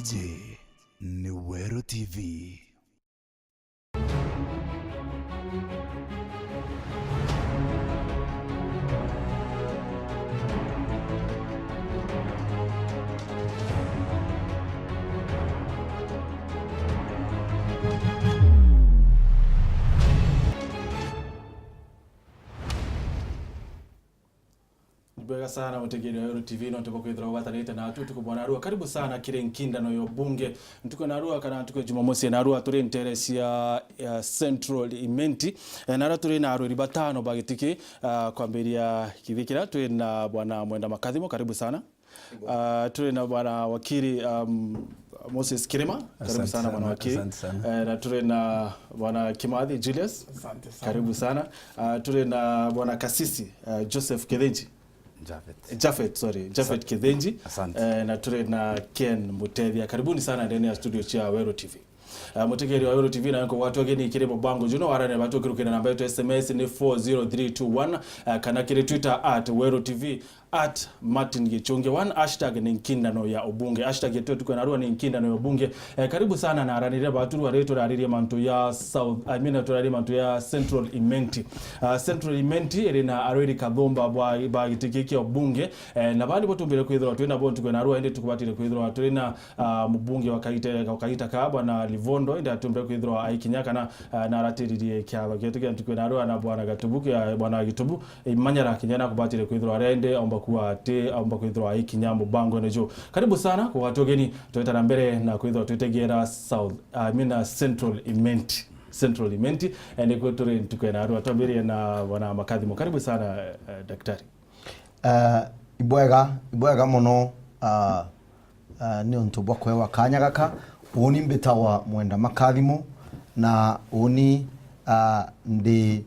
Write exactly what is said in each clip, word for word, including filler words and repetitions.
Iji ni Weru T V. Bwega sana, mutegeri wa Weru T V, nontu bwa kwithirwa ugwatanite naatu utuku bwa narua. Karibu sana kiri nkindano ya ubunge. Ntuku ya narua kana ntuku ya Jumamosi ya narua turi ntere cia, ya Central Imenti. Eh, naria turi na arwiri batano ba gitiki, ah, kwambiria kithikira. Turi na Bwana Mwenda Makathimo, karibu sana. Ah, turi na Bwana Wakili, um, Moses Kirima, karibu sana bwana wakili. Asante sana. Eh, na turi na Bwana Kimathi Julius. Asante sana. Karibu sana. Ah, turi na Bwana Kasisi, ah, Joseph Kithinji. Japhet. Japhet, sorry. Japhet Kithinji. Asante. Eh, na turi na Ken Mutethia. Karibuni sana ndani ya studio cia Weru T V. Eh, mutegeri wa Weru T V, na nko watu ageni kiri mubango juno warane batu kirukira namba yetu S M S ni four zero three two one, eh, kana kiri Twitter at Weru T V, at Martin Gichunge one, hashtag ni nkindano ya ubunge. Hashtag yetu tuko narua ni nkindano ya ubunge. Eh, karibu sana na aranire batu rwa rero turaririe mantu ya South, I mean, turaririe mantu ya Central Imenti. Ah, Central Imenti iri na arwiri kathumba bwa, bwa giti giki kia ubunge. Eh, na bandi bo tumbire kwithirwa twina bo ntuku ya narua, indi tukubatire kwithirwa twina, ah, mubunge wa kaita, wa kaita ka Bwana Livondo, indi atumbire kwithirwa aikinya kana, ah, naratiririe kiatho gietu kia ntuku ya narua na Bwana Gatubu, kia Bwana Gitubu, eh, Manyara kinya nakubatire kwithirwa aria indi aumba kuwa ati, aumba kwithirwa aikinya mubangone ju. Karibu sana kwa watu wageni, tweta na mbere na kwithirwa twitegera South, I mean, uh, Central Imenti. Central Imenti, eh, nikuo turi ntuku ya narua. Twambirie na Bwana Makathimo. Karibu sana, eh, daktari. Eh, ibwega, ibwega mono, ah, ah, ni untu bwa kwewa kanya gaka. Uuni mbitagwa Mwenda Makathimo, na uuni, ah, ndi,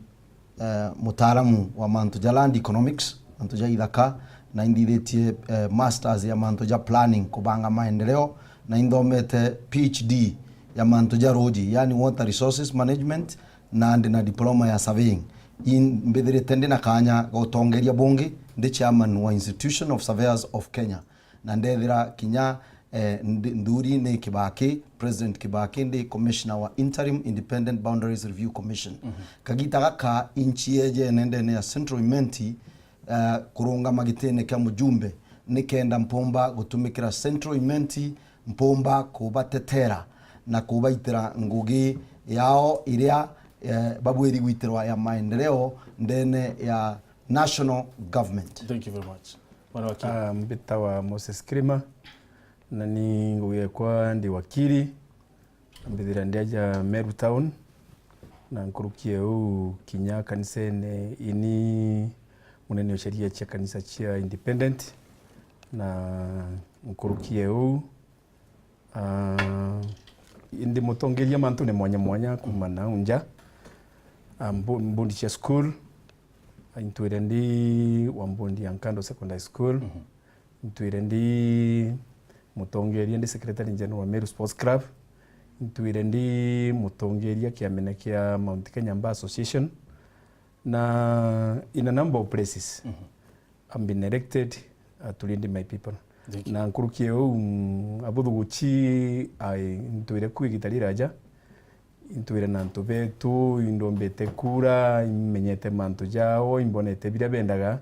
eh, mutaaramu wa mantu ja land economics, mantu ja ithaka, na inthithitie, eh, masters ya mantu ja planning, kubanga maendeleo, na inthomete P H D ya mantu ja ruuji, yani water resources management, na ndi na diploma ya surveying. In-, mbithirite ndi na kanya ga utongeria bungi, ndi chairman wa Institution of Surveyors of Kenya, na ndethira kinya, eh, ndi-, nthuri ni Kibaki, President Kibaki, ndi commissioner wa Interim Independent Boundaries Review Commission. Mhm. Kagita gaka inchi ejene ndene ya Central Imenti, eh, kurungama gitine kia mujumbe, nikenda mpumba gutumikira Central Imenti, mpumba kubatetera na kubaitira ngugi yao iria, eh, babwiri gwitirwa ya maendeleo ndene ya national government. Thank you very much. Bwana wakili. Ah, mbitawa Moses Kirima, na ni ngugi yakwa ndi wakili. Mbithira ndi aja Meru Town, na nkuruki ya uu kinya kanisene, ini munene o sheria cia kanisa cia Independent, na nkuruki ya uu, ah, ndi mutongeria mantune mwanya mwanya kuma nau nja. Ah, mbu-, mbundi cia school, intwire ndi wa mbundi ya Nkando Secondary School. Mhm. Ntwire ndi mutongeria, ndi secretary general wa Meru Sports Club. Ntwire ndi mutongeria kiamene kia Mount Kenya Mba Association. Na in a number of places, mhm, I've been elected, uh, to lead my people. Thank you. Na nkuruki ya uu, mm, abuthuguchi, ai, ntwire ku igita riraja. Intwire na antu betu, indombete kura, imenyete mantu jao, imbonete biria bendaga.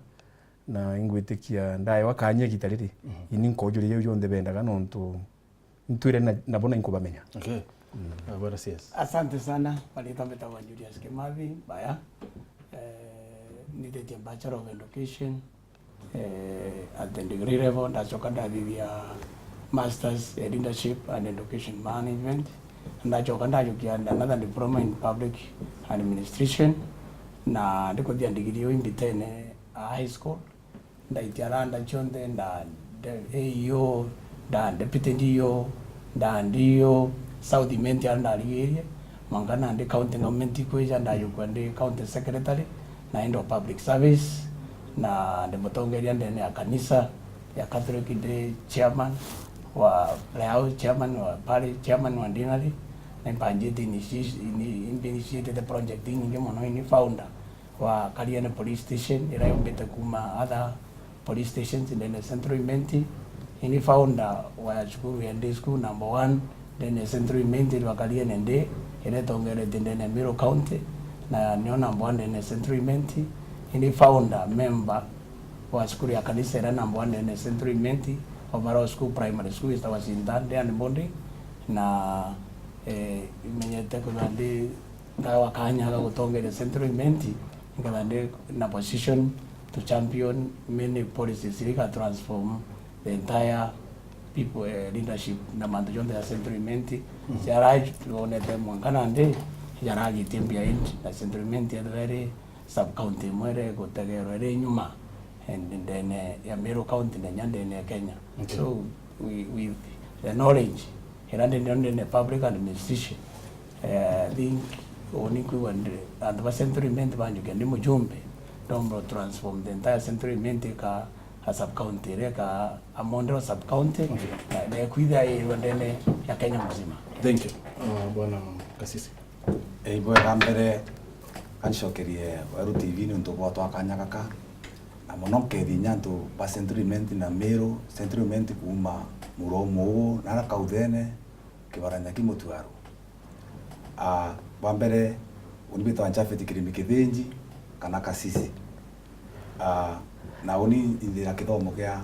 Na ingwitikia ndaewa kanya igita riri, mhm, ini nkojuria jau jonthe bendaga, nontu ntwire na, nabo na inkubamenya. Okay. Mm. Ah, bwana C S. Asante sana. Maritwa mbitagwa Julius Kimathi Mbaya. Eh, nithitie Bachelor of Education, eh, at the degree level. Ndacoka ndathithia Masters in Leadership and Education Management. Ndacoka ndajukia another diploma in Public Administration. Na ndikuthia degree iu imbitene a high school. Ndaitia randa cionthe, nda de-, A E O, nda deputy D O, nda D O, South Imenti aria ndarigirie, mwanka nandi county government ikwija, ndajukua ndi county secretary, na indi o public service, na ndi mutongeria ndene ya kanisa ya Catholic, ndi chairman wa Playhouse, chairman wa parish, chairman wa deanery, na impanjite initi-, ini-, imbi-, initiate project inyingi mono, ini founder wa Kariene Police Station, iria yumbite kuma other police stations ndene Central Imenti, Ini founder wa cukuru ya day school number one ndene ya Central Imenti, Bakari Ene Day, iria itongeretie ndene ya Meru County, na nio number one ndene ya Central Imenti. Ini founder member wa cukuru ya kanisa iria number one ndene ya Central Imenti, Overall School Primary School, itagwa Sinta Day and Boarding, na eh, imenyete kwithirwa ndi ngawa kanya ga gutongeria Central Imenti, ngetha ndi na position to champion many policies iria iga transform the entire people, eh, leadership na mantu jonthe ya Central Imenti. Jara twonete mwanka nandi jaragitie behind na Central Imenti ethirwa iri sub county imwe iri gutegerwa iri nyuma, eh, ndene ya Meru County na inya ndene ya Kenya. Okay. So, we, with the knowledge iria ndi nayo ndene ya public administration, eh, I think uni kwigua ndi antu ba Central Imenti banjukia ndi mujumbe, ndomba transform the entire Central Imenti ka a sub county iria ka a model sub county, okay, na, na kwithirwa ndene ya Kenya muzima. Thank you. Uh, Bwana Kasisi. Ii, bwega mbere, kancokerie Weru T V niuntu bwa twa kanya gaka, na mono nkethia inya antu ba Central Imenti na Meru, Central Imenti kuuma Muromo uu, nara Kauthene, Kibaranya ki Mutuaru. Ah, bwa mbere, uni mbitagwa Japhet Kirimi Kithinji, kana Kasisi. Ah, na uni inthira kithomo kia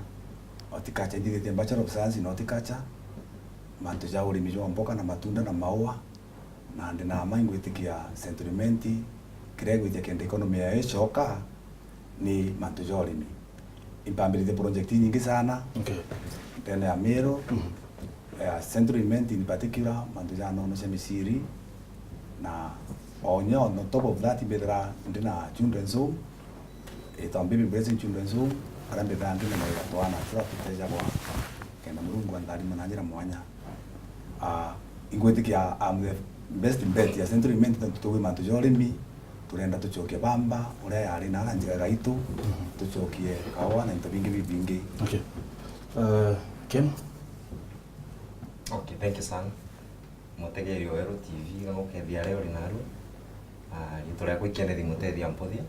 horticulture, inthithitie Bachelor of Science in Horticulture, mantu ja urimi jwa mboga na matunda na maua, na ndi na mma ingwitikia Central Imenti, kiria igwitia kenda economy ya icoka ni mantu ja urimi. Impambiritie project inyingi sana, okay, ndene ya Meru, mhm, ya Central Imenti in particular, mantu ja nono cia miciri, na onyo on top of that, mbithira ndi na children's home, itwa Baby Blessing Children's Home, aria mbithaa ndi na mawira twana turia tutejagwa kenda Murungu antharima na njira mwanya. Ah, ingwitikia I'm the best bet ya Central Imenti, tontu tuwi mantu ja urimi, turenda tucokie bamba uria yari na ara njira gaitu, tucokie kawa na into bingi bibingi. Okay. Uh, Ken? Okay, thank you sana. Mutegeri wa Weru T V, na ukethia aria uri naru. Ah, riitwa riakwa i Kenneth Mutethi Amputhia,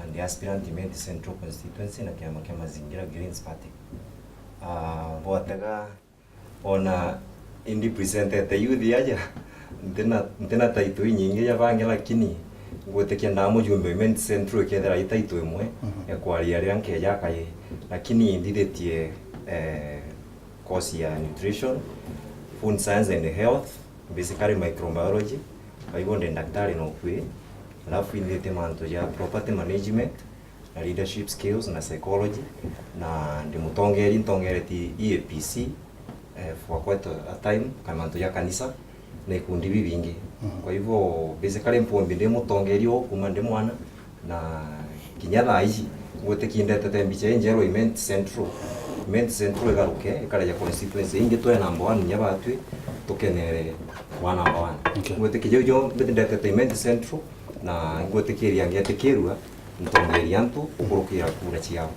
and aspirant Imenti Central Constituency na kiama kia Mazingira Greens Party. Ah, bwatega ona indi presentete youth aja, ntina, ntina title inyingi ja bangi, lakini ngwitikia ndaa mujumbe wa Imenti Central ikethira i title imwe, mhm, ya kwaria aria nkeja akaye, lakini ndithitie, eh, course ya nutrition, food science and health, basically microbiology. Kwa hivyo ndi daktari na ukui, alafu inthite mantu ja property management na leadership skills na psychology, na ndi mutongeri, ntongeretie E A P C, eh, for quite a, a time, kana mantu ja kanisa na ikundi bibingi. Mhm. Kwa hivyo, basically, mpumbi ndi mutongeri o kuma ndi mwana, na kinya thaa ici ngwitikia ndetete mbicha injeru Imenti Central. Imenti Central igaruke, ikareja constituency ingi, twe number one nya batwi, tukenere wa number one. Okay. Ngwitikia jau jo mbiti ndetete Imenti Central, na ngwitikiria ngetikirua ntongeria antu gukurukira kura ciao.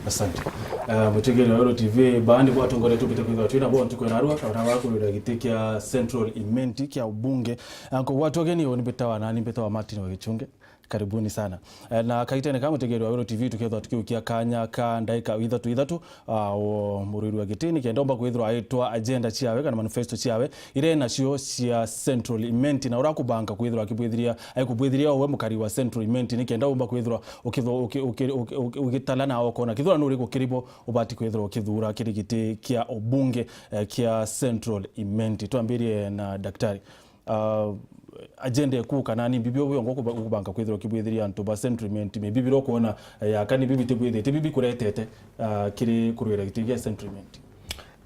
Asante. Uh, mutegeri wa Weru T V, baandi bwa atongoria tubite kwithirwa twina bo ntuku ya narua, kana bakurwira giti kia Central Imenti kia ubunge. Anko gwatwa geni, uni mbitawa nani, mbitawa Martin wa Gichunge. Karibuni sana. Eh, na kaitene ka mutegeri wa Weru T V, tukethwa tukiukia kanya ka ndaika ithatu ithatu, ah, o murwiri wa giti, nikenda umba kwithirwa aitwa agenda ciawe kana manifesto ciawe, iria enacio cia Central Imenti, na uria akubanga kwithirwa akibwithiria, aikubwithiria we mukari wa Central Imenti, nikenda umba kwithirwa ukitho-, uki-, uki-, uki-, uki-, ugitala na ukona kithurano uriku kiri bo ubati kwithirwa ukithura kiri giti kia ubunge, eh, kia Central Imenti. Twambirie na daktari. Ah, agenda eku kana ni bibi obiongo kuba-, kubanga kwithirwa kibwithiria antu ba Central Imenti, maybe biro kuona, eh, yaka ni bibi tibwithite, bibi kuretete, ah, kiri kurwira giti gia Central Imenti?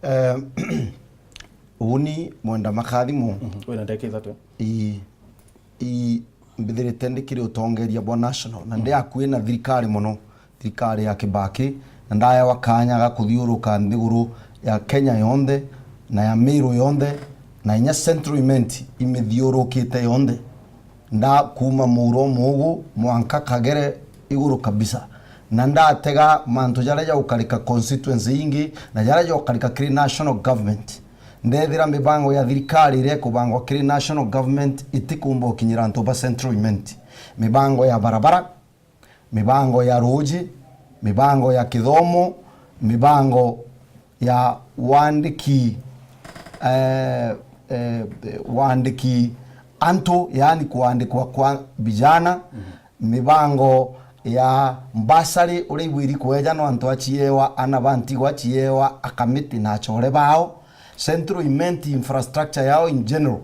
Eh, uni mwenda makathimo. Mhm. Wina ndagika ithatu. Ii, ii, mbithirite ndi kiri utongeria bwa national, na ndi akui na thirikari mono, thirikari ya Kibaki, na ndaewa kanya ga kuthiuruka nthiguru ya Kenya yonthe, na ya Meru yonthe, na inya Central Imenti imithiurukite yonthe. Nda kuma Muuro Muugu mwanka Kagere iguru kabisa. Na ndatega mantu jaria jaukarika constituency ingi, na jaria jaukarika kiri national government. Ndethira mibango ya thirikari iria ikubangwa kiri national government itikumba ukinyira antu ba Central Imenti. Mibango ya barabara, mibango ya ruuji, mibango ya kithomo, mibango ya wandiki, eh, eh, wandiki antu, yaani kuandikwa kwa vijana, mibango ya mbasari uria ibwiri kwejanwa antu aciewa, ana ba ntigwa aciewa, akamiti na achore bao, Central Imenti infrastructure yao in general.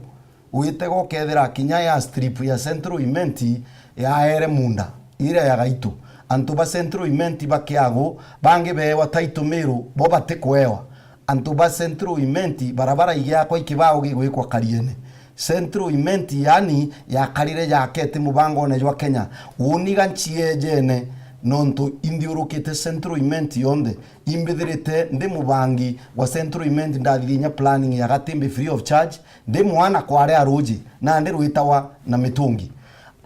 Witega ukethira kinya ya strip ya Central Imenti yaere munda iria ya gaitu. Antu ba Central Imenti bakiagu, bangi beewa title miru, bo batikwewa. Antu ba Central Imenti, barabara igiakwa ikibao gigwikwa Kariene. Central Imenti, yani, yakarire yaketi mubangone jwa Kenya. Uni iga nciejene, nontu inthiurukite Central Imenti yonthe. Imbithirite ndi mubangi wa Central Imenti, ndathithia inya planning ya Gatimbi free of charge, ndi mwana kwaria ruji, nandi rwitawa na mitungi.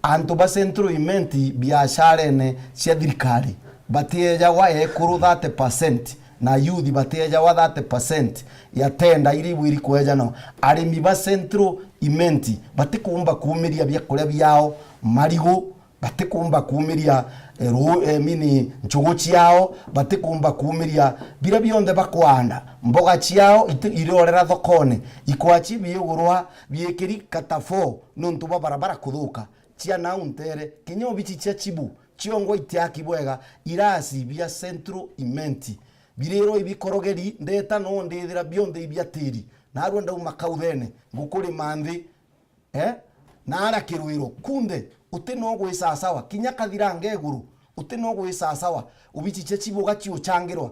Antu ba Central Imenti biasharene cia thirikari, batiejawa ekuru thirty percent, na youth batiejawa thirty percent ya tenda iria ibwiri kwejanwa. Arimi ba Central Imenti batikumba kuumiria biakuria biao, marigu, batikumba kuumiria, eh, ru-, eh, mini nchugu ciao, batikumba kuumiria biria bionthe bakwanda. Mboga ciao iti-, iriorera thokone, ikwachi biigurwa biikiri kata four nontu bwa barabara kuthuka. Cia nau ntere, kinya obici cia chibu, ciongwa itiaki bwega, irasi bia Central Imenti birirwa ibikorogeri, ndeta no ndithira bionthe ibia tiri, narua ndauma kauthene, ngukurima nthi, eh? Na ara kirwiro, kunthe, uti no gwisasawa, kinya kathiranga iguru, uti no gwisasawa, obici cia chibu ugaciuchangirwa.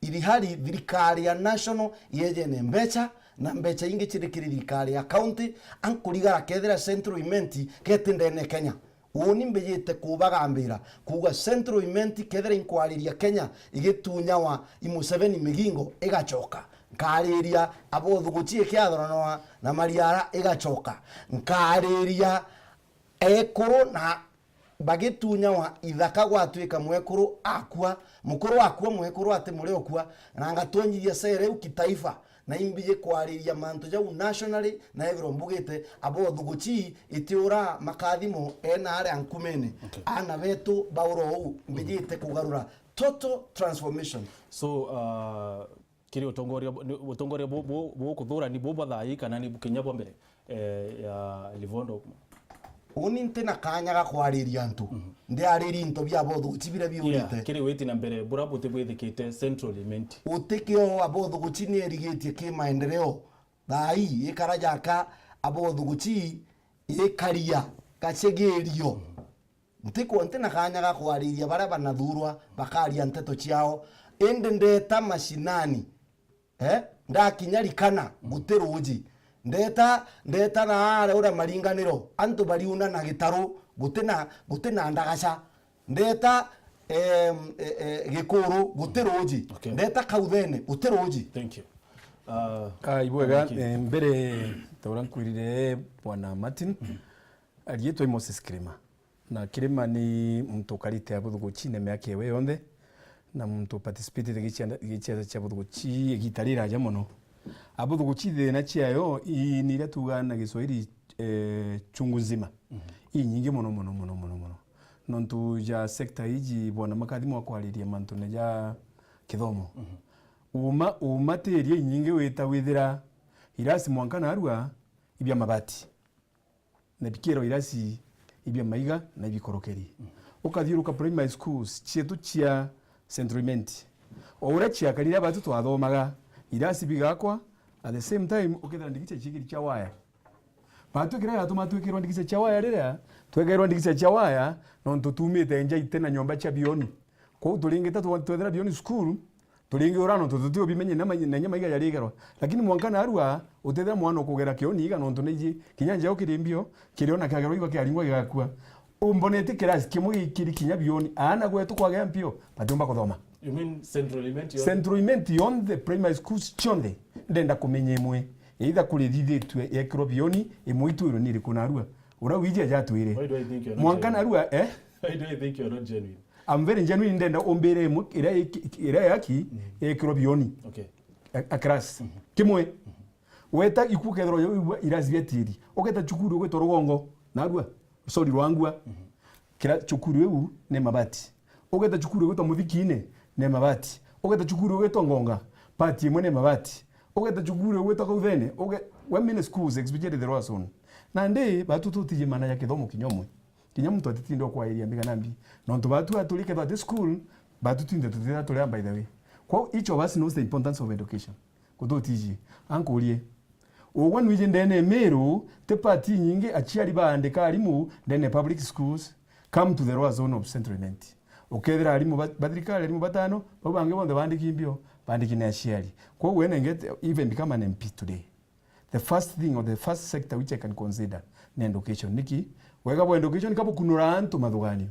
Irihari thirikari ya national yejene mbecha, na mbecha ingi ciri kiri thirikari ya county, ankurigara kethira Central Imenti geti ndene Kenya. Uni mbijite kubagambira, kuuga Central Imenti kethira inkwariria Kenya igitunyawa i Museveni migingo igachoka. Nkariria abothuguchi ikiathoranoa na mariara igachoka. Nkariria ekuru na bagitunyawa ithaka gwatuika mwekuru akua, mukuru akua, mwekuru ati muri okua, na ngatonyithia sera iu kitaifa, na imbiji kwariria mantu jau nationally, na ethirwa mbugite abothuguchi itiura makathimo ena aria nkumene. Okay. Ana betu baura uu, mbijite kugarura total transformation. So, uh, kiri utongoria bu-, ni utongoria bu-, bu-, bukuthurani bubwa thaai kana ni kinya bwa mbere, eh, ya Livondo? Uni nti na kanya ga kwariria antu. Mhm. Ndiaririe into bia abothuguchi biria biurite. Yeah, kiri witi na mbere, bura buti bwithikite Central Imenti. Utikio abothuguchi ni erigitie ki maendeleo. Thaai, ikara jaka abothuguchi ikaria gacegirio. Ntikwo, nti na kanya ga kwariria baria banathurwa bakaria nteto ciao, indi ndeta mashinani, eh, ndakinya rikana, guti ruji. Ndeta, ndeta na aria uria maringaniro, antu bariuna na gitaru, guti na, guti na ndagaca. Ndeta, em, e, e, Gikuru, guti ruji. Okay. Ndeta Kauthene, guti ruji. Thank you. Uh, Ah, ibwega, thank you. Eh, mbere, ta uria nkwirire Bwana Martin, ariitwa i Moses Kirima. Na Kirima ni muntu ukarite abuthuguchine miaka iwe yonthe, na muntu uparticipatite gichianda-, gichianda chia buthuguchi igita riraja mono. Abuthuguchi thina chiayo i-, ni iria tuugaa na Giswahili, eh, chungu nzima. Mhm. Inyingi mono, mono, mono, mono, mono. Nontu ja sector iji, bwana Makathimo akwariria mantune ja kithomo. Mhm. Uma-, umatiria inyingi wita withira irasi mwanka narua ibia mabati. Na bikirwa irasi ibia maiga na ibikorokeri. Ukathiuruka primary schools cietu cia Central Imenti. O uria ciakarire abatu twathomaga, irasi bigakwa, at the same time, ukethira ndigicha ciikiri cia waya. Batu kira yatuma twikirwa ndigicha cia waya riria, twekerwa ndigicha cia waya, nontu tumite nja ite na nyomba cia bioni. Kwou turingite twa-, twethira bioni school, turingi ura nontu tuti ubimenye na ma-, na inya maiga jarigerwa. Lakini mwanka narua, utethira mwana ukugera kioni iga nontu naiji kinya njau kiri mbio, kiriona kiagerwa igwa kiaringwa gigakua. Umbonete kirasi kimwe gikiri kinya bioni, aana gwetu kwagea mpio, batiumba kuthoma. You mean Central Imenti yonthe? Central Imenti yonthe, primary schools cionthe, ndenda kumenya imwe. Either kurithithitue yekirwo bioni, imwe itwirwe ni iriku narua. Ura wiji aja atwire. Why do I think you're not genuine? Mwanka narua, eh? Why do I think you're not genuine? I'm very genuine, ndenda umbire imwe iria iki-, iria yaki, mm, yekirwo bioni. Okay. A, a class. Mhm. Kimwe. Mhm. Weta iku kethirwa yo igua irasi bia tiri. Ugeta cukuru ugwitwa Rugongo, narua. Sorry, Rwangua. Mhm. Kira cukuru iu ni mabati. Ugeta cukuru ugwitwa Muthikine, ni mabati. Ugeta cukuru ugwitwa Ngonga, Part imwe ni mabati. Ugeta cukuru igwitwa Kauthene, uge-, women schools, especially the lower zone. Nandi, batu tutiji mana ya kithomo kinya umwe. Kinya muntu atitinde okwairia mbi kana mbi. Nontu batu aturi kethwa ati school, batu twinthe tutithira turi a, by the way. Kwou each of us knows the importance of education. Kututiji. Ankurie. Ugwe nwiji ndene Meru, ti part inyingi aciari baandika arimu ndene public schools, come to the lower zone of Central Imenti. Ukethira arimu ba, ba thirikari, arimu batano, bau bangi bonthe baandiki mbio, baandiki ni aciari. Kwou when I get, even become an M P today, the first thing or the first sector which I can consider ni education. Niki? Wega bwa education kabukunura antu mathuganio.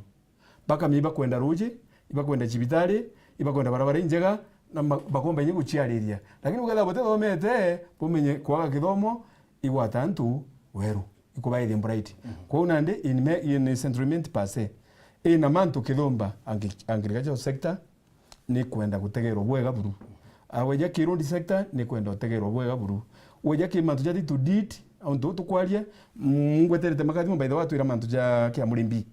Bakamenya ibakwenda ruuji, ibakwenda cibitari, ibakwenda barabara injega, na ma-, bakomba inya guciariria. Lakini bukethira butithomete, bumenye kwaga kithomo igwata antu weru, ikubaithia bright. Mhm. Kwou nandi in me-, in Central Imenti per se, ina mantu kithumba agri-, agricultural sector, ni kwenda gutegerwa bwega buru. A, weja ki road sector, ni kwenda utegerwa bwega buru. Weja ki mantu ja title deed, auntu tukwaria, mm, ngweterete makathimo, by the way, atwira mantu ja kia murimbi.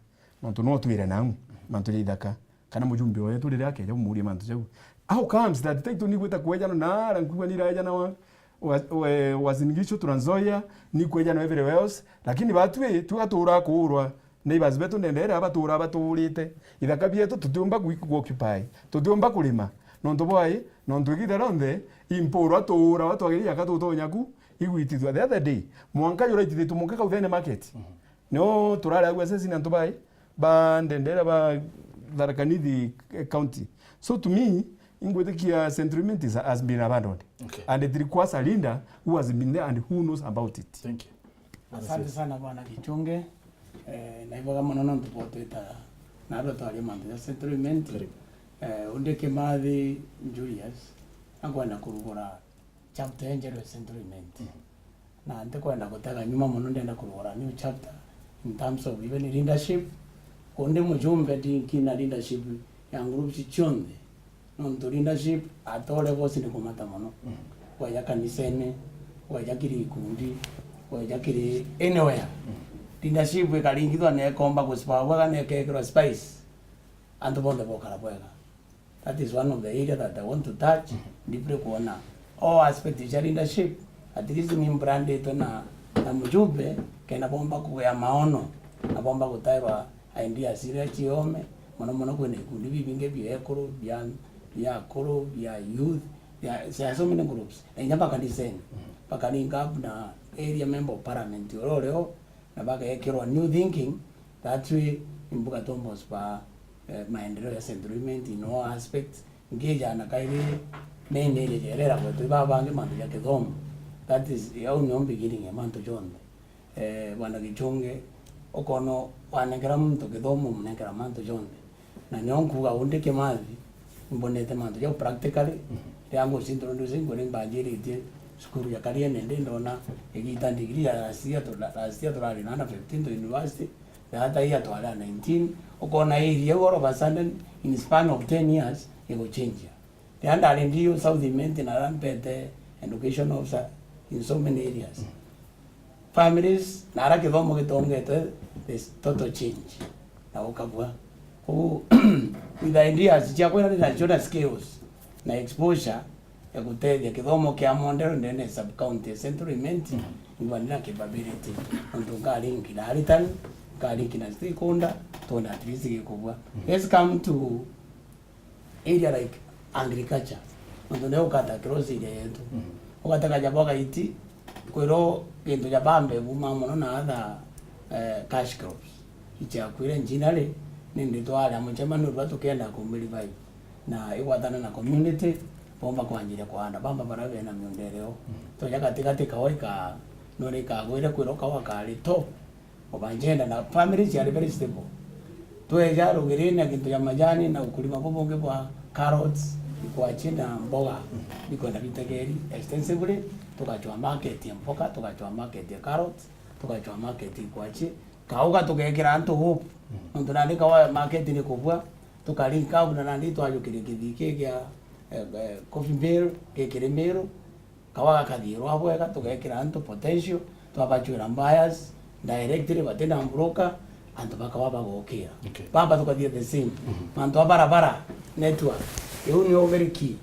Nontu no twire nau, mantu ja ithaka. Kana mujumbe wetu riria akeja umuria mantu jau. How comes that title ni gwita kwejana na ara nkuga ni irajana wa, wa, wa, Uasin Gishu, Trans Nzoia, ni kwejana everywhere else, lakini batwi, tugatura kuurwa. Neighbors betu ndendere abatuura baturite. Ithaka bietu tutiumba gwi-, gu-occupy. Tutiumba kurima. Nontu bwai, nontu igita rionthe, impurwa tuura, batwagiri yaka tutonya ku, igwitithua. The other day, mwanka juraitithitwe mwanka Kauthene market. Mhm. Nio turari agu assessing antu bai, ba ndendere ba Tharaka Nithi, eh, County. So to me, ingwitikia Central Imenti is, has been abandoned. Okay. And it requires a leader who has been there and who knows about it. Thank you. Asante sana Bwana Gichunge. Eh, na ibwega mono nontu bwotwita narua twaria mantu ja Central Imenti. Karibu. Eh, undi Kimathi Julius, nakwenda kurugura chapter enjeru ya Central Imenti. Mhm. Na ntikwenda gutega nyuma mono, ndenda kurugura new chapter in terms of even leadership. Kundi mujumbe ndinki na leadership ya groups cionthe. Nontu leadership at all levels ni kumata mono. Mm. Kweja kanisene, kweja kiri ikundi, kweja kiri anywhere. Mm. Leadership ikaringithwa na ikomba guspaa bwega na ikekirwa spice. Antu bonthe bokara bwega. That is one of the area that I want to touch, mm, deeply, kuona all aspects cia leadership. At least ni mbranditwe na, na mujumbe, kenda bomba kugea maono, na bomba gutairwa ideas iria ciome, mono mono kwina ikundi bibingi bia ekuru, bia, bia akuru, bia youth, bia, there are so many groups. Na inya bakanisene, mm, baka link up na area member of parliament uria urio, na bagekirwa new thinking, that way, imbuga tomba guspaa, eh, maendeleo ya Central Imenti in all aspects. Ngija na kairi nini iri jerera gwetu, iba bangi mantu ja kithomo. That is, au nio beginning ya mantu jonthe. Eh, Bwana Gichunge, ukoona wanengera muntu kithomo, umunengera mantu jonthe. Na nio nkuuga undi Kimathi, imbonete mantu jau practically, mhm, riria ngucintroduce nkuri mbanjiritie cukuru ya Kariene, ndi ndona igita degree ya last year, tu-, last year turari na under fifteen to university, the other year twari a nineteen, ukoona area iu all of a sudden, in span of ten years, iguchenjia. Riria ndari D O South Imenti, narampete education officer in so many areas. Mm. Families, na aria kithomo gitongete, there's total change. Na gukabua. Koguo, with ideas ciakwa iria ndinacio na skills na exposure ya gutethia kithomo kia model ndene ya sub-county ya Central Imenti, mm, ngwa ndina capability. Nontu nkarinki na aritani, nkarinki na stakeholder, twone at least gikubua. Mm. Let's come to area like agriculture, nontu nio ukata cross area yetu. Mm. Ukata kajabo gaiti, kwiro gintu ja bambe buma mono na other, eh, cash crops. Ichiakwire njinari, nindi twari a mucemanio rwa tukienda ku revive. Na igwatana na community, bomba kwanjiria kuhanda bamba baria bena miunda irio. Mm. Toja gatigati kawa ika, nuri ikagwire kwiro kawa kari top. Obanjenda na family ciari very stable. Tweja rugirine na gintu ya majani na ukulima bubungi bwa carrots, ikwachi na mboga. Bikwenda bitegeri extensively, tugachwa market ya mboga, tugachwa market ya carrots, tugachwa market ikwachi. Kauga tugekira antu hope. Mm. Nontu nandi kawa market ni kubua, tukarinka na nandi twajukiria kithii kia, eh, eh, coffee mill, gikiri mill. Kawa gakathirwa bwega, tugekira antu potential, twabachwira buyers, directly batina broker, antu bakawa bagokira. Okay. Baba tukathia the same. Mhm. Mantu a barabara, network, iu nio very key.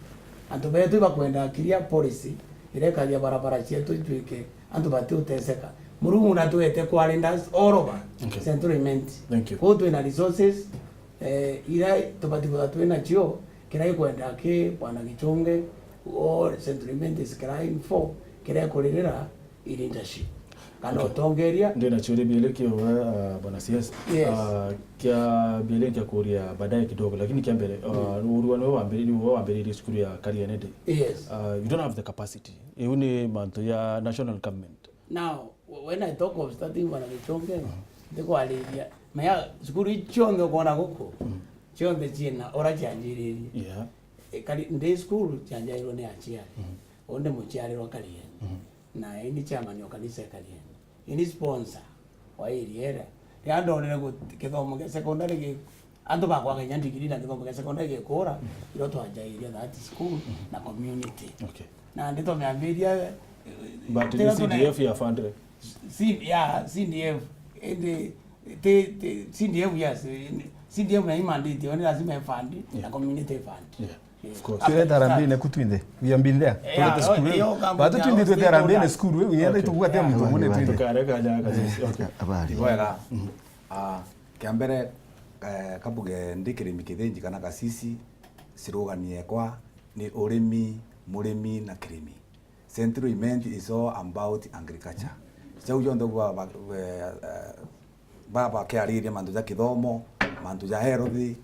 Antu betu ibakwenda clear policy iria ikathia barabara cietu itwike antu batiuteseka. Murungu natwete quaranters all over Okay. Central Imenti. Thank you. Kuu twina resources, eh, iria tubati kwithirwa twinacio, kiria ikwenda ki Bwana Gichunge, all Central Imenti is crying for, kiria ikuririra i leadership. Kana Okay. utongeria. Ndina ciuria biiri kio we, uh, Bwana C S. Yes. Uh, kia biiri kia kuria baadaye kidogo, lakini kia mbere, uh, Mm. urua niwe wambiririe, niwe wambiririe cukuru ya Kariene Day. Yes. Uh, you don't have the capacity. Iu ni mantu ya national government. Now, w-, when I talk of starting Bwana Gichunge, ndikwariria. Maya, cukuru ici cionthe ukwona guku, Mm. cionthe ciina ura cianjiririe. Yeah. E, kari-, ndi cukuru cianjairwe ni aciari. Mm. Undi muciarirwa Kariene. Mm. Na ini chairman o kanisa e Kariene. Ini sponsor wa area iria. Riria ndonire gu-, kithomo kia secondary gi-, antu bakwaga inya degree na kithomo kia secondary gikura, irio twanjairia that school na community. Okay. Na ndi twamiambiria, eh, But tira ni tune- C D F ya fundre. C-, yeah, C D F. Indi, ti, ti, C D F, yes. C D F na imandate, ni lazima ifund na Yeah. community fund. Yeah. Of course. Twireta harambee-ine ku twinthe. We have been there. Yeah, Twirete cukuru iyo. Batu twinthe twete harambee-ine cukuru iu, yenda itukugatia muntu umwe ni twinthe. Tukare kaja kasisi. Okay. Habari. Bwega. Ah, kia mbere, eh, kabuge ndi kirimi kithinji kana kasisi, slogan yekwa ni urimi, murimi na kirimi. Central Imenti is all about agriculture. Jau jonthe bwa, bwa, eh, eh, baba kiariria mantu ja kithomo, mantu ja health,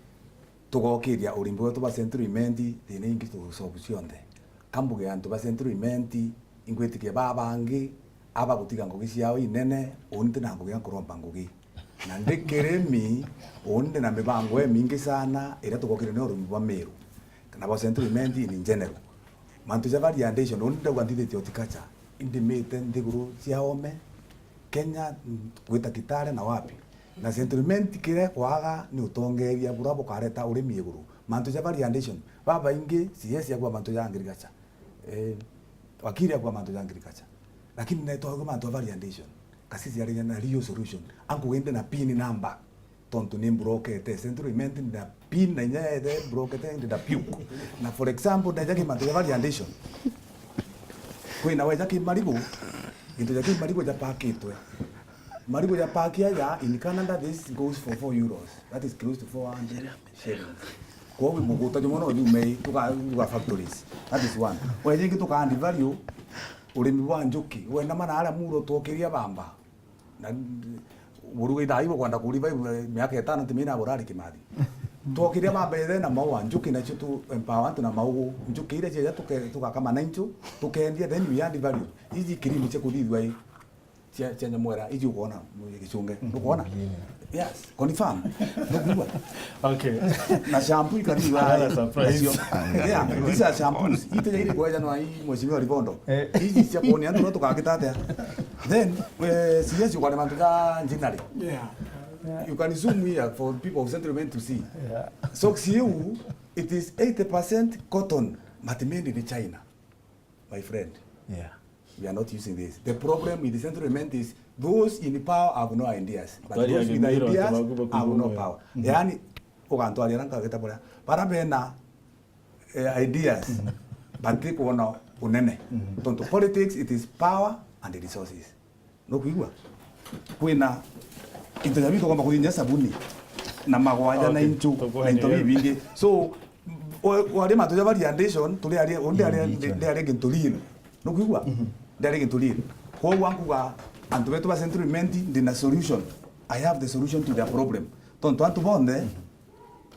tugokiria urimi wetu ba Central Imenti, thina ingi tugusolve cionthe. Kambuge antu ba Central Imenti, ingwitikia baba bangi, aba gutiga ngugi ciao inene, uni ntina ngugi ya nkuromba ngugi. Na ndi kirimi, uni ndina mibango imingi sana, iria tugokiria ni urimi bwa Meru, kana bwa Central Imenti in general. Mantu ja value addition, uni ndauga nthithitie horticulture, indimite nthiguru cia ome, Kenya, mm, gwita Kitale na wapi. Na Central Imenti kiria kwaga ni utongeria buria bukareta urimi iguru. Mantu ja value addition, babaingi, C S akua mantu ja agriculture. Eh, wakiri akua mantu ja agriculture. Lakini na itwauga mantu ja value addition. Kasisi ari na real solution. Anku wende na pin number. Tontu ni mburokete, Central Imenti na pin na inya yethe mburokete ndi na piu. Na for example, ndaja ki mantu ja value addition. Kwina weja ki marigu, gintu ja ki marigu japakitwe. Marigu ja paki aja in Canada, this goes for four euros. That is close to four hundred shillings. Kwogu muguta jumwe no jume tuka, tuka factories. That is one. Weja ingi tukaandi value, urimi bwa njuki. Wenda mana aria muro twokiria bamba. Na buruga ithaa ibo kwenda ku revive miaka itano ntimina burari kimathi. Twokiria bamba ithe na maua, njuki nacio tu empower antu na maugu. Njuki iria cieja tuke-, tugakama na inchu, tukendia, then we add value. Iji kirimi cia kuthithua i, cia, cia nyamwera, iji ukwona, Gichunge. Nukwona? Yes, confirm. Nukwigua? Okay. Na shampoo ikathithua. Another surprise. Nacio. Yeah, these are shampoos. Ite jairi kweja no ai Mheshimiwa Libondo. Eh. Iji cia kuonia antu no tukagita atia. Then, eh, C S uko na mantu ja engineering. Yeah. You can zoom here for people of Central Imenti to see. Yeah. Socks iu, it is eighty percent cotton, but made in China. My friend. Yeah. We are not using this. The problem with the Central Imenti is those in power have no ideas. But those with ideas have no power. Mhm. Yani, ugantwaria ranka gita buria. Bara bena eh, ideas, mhm, but ti kwona unene. Mhm. Tontu politics, it is power and resources. Nukwigua? Kwina into ja bitu tugomba kuthinja sabuni na magwaja na, okay, inchu na into bibingi. So, o-, wari mantu ja value addition, turi ari, undi ari, ndi ari gintu real. Nukwigua? Mhm. Ndi ari gintu real. Kwoguo ankuga antu betu ba Central Imenti, ndina solution. I have the solution to their problem. Tontu antu bonthe, mhm,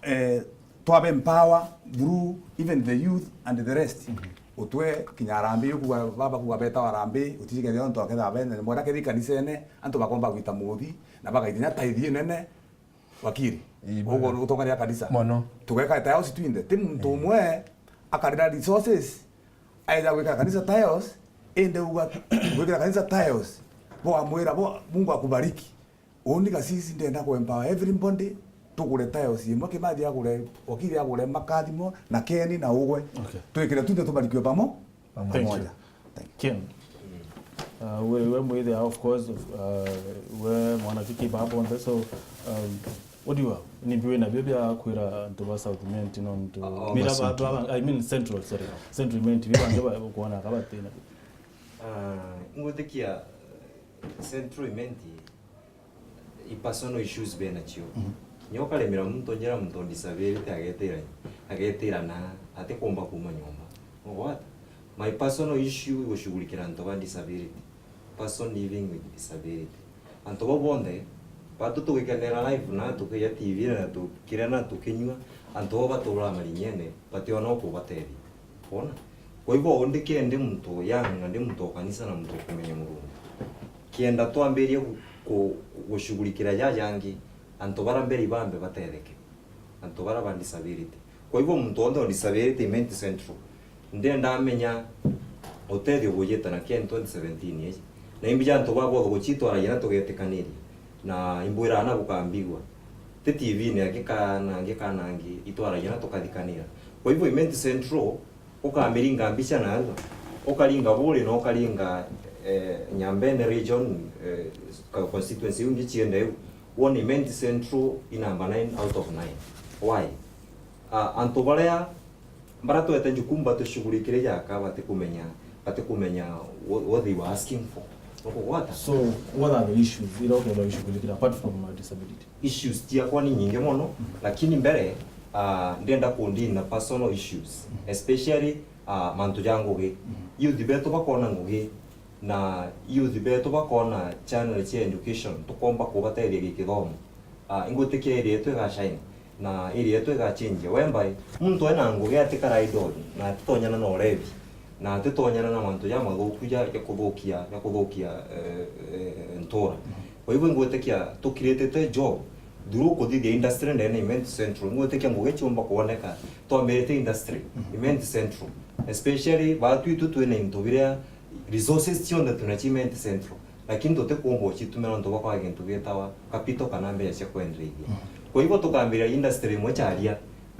eh, twabe empower through even the youth and the rest. Mhm. Utwe kinya harambee, ukuga, baba kuga beta harambee, utijikethia ontu aketha bene, mwera kethi kanisene, antu bakomba gwita muthi, na bagaithinya tithe inene, wakiri. Ii, uguo baba. Utongeria kanisa. Mono. Tugeka tiles twinthe. Ti muntu, ii, umwe akarira resources, aeja gwikira kanisa tiles, indi uga gwikira kanisa tiles, bo amwira, bo, Mungu akubariki. Uni Gasisi ndenda ku empower everybody, tugure tiles imwe, Kimathi agure, wakiri agure makathimo, na Keni na ugwe. Okay. Twikire tunthe tubarikue pamo-, pamoja. Thank you. Thank you. Ken, uh, we, we mwithia, of course, uh, we mwanakiki baba onthe, so, um, What do you have? Ni mbi wina bio bia kwira antu ba South Imenti nontu. Oh, oh, mira ba, Central. Ba, I mean Central, sorry. Central Imenti, bi bangi ba, kwona ka batina. Ah, ngwitikia, eh, Central Imenti, i personal issues benacio. Mhm. Nyo karemera muntu njira muntu on disability agetira, agetira na atikumba kuma nyomba. Ugwata? My personal issue igushughulikira antu ba disability. Person living with disability. Antu bau bonthe, batu tugikenera life na tukiria T V na tukiria na tukinyua, antu bau baturaa marinyene, bationa ukubatethia. Wona? Kwa hivyo, ndi kende muntu young, na ndi muntu wa kanisa na muntu wa kumenya Murungu. Kienda twambirie gu-, ku-, gushughulikira jajangi, antu bara mbere ibambe batetheke. Antu bara ba disability. Kwa hivyo, muntu wonthe wa disability Imenti Central, ndenda amenya utethio bujite na Ken twenty seventeen iji. Na imbi ja antu baba bothe gucitwaragia na tugetikaniria. Na imbwiraga na bukambigua. Ti T V-ini angi kana angi kana angi itwaragia na tukathikanira. Kwa hivyo, Imenti Central, ukamiringa mbica narua, ukaringa Buri na ukaringa, eh, Nyambene region, eh, ka-, constituency iu ingi ciende iu, wone Imenti Central i number nine out of nine. Why? Ah, antu baria, baria twete jukumu batushughulikire jaka batikumenya, batikumenya what, what they were asking for. Ukugwata? So, what are the issues iria ukethirwa ugishughulikira apart from, uh, disability? Issues ciakwa ni nyingi mono, lakini mbere, ah, ndenda ku deal na personal issues, especially, ah, mantu ja ngugi. Youth betu bakona ngugi, na youth betu bakona channel cia education, tukomba kubatethia gikithomo. Ah, ingwitikia area yetu igashine, na area yetu igachange. Whereby, muntu ena ngugi atikara idle, na atitonyana na urevi. Na atitonyana na mantu jamathuku ja, ja kuthukia, ja kuthukia, eh, eh, ntura. Kwa hivyo ingwitikia tukiritite job through kuthithia industry ndene Imenti Central. Ingwitikia ngugi ciumba kuoneka twambirite industry Imenti Central. Especially batu itu twina into biria resources cionthe twina cia Imenti Central. Lakini tutikumba ucitumira nontu bwa kwaga gintu gietawa capital kana mbeca cia kwendereithia. Kwa hivyo tukambiria industry imwe Charia,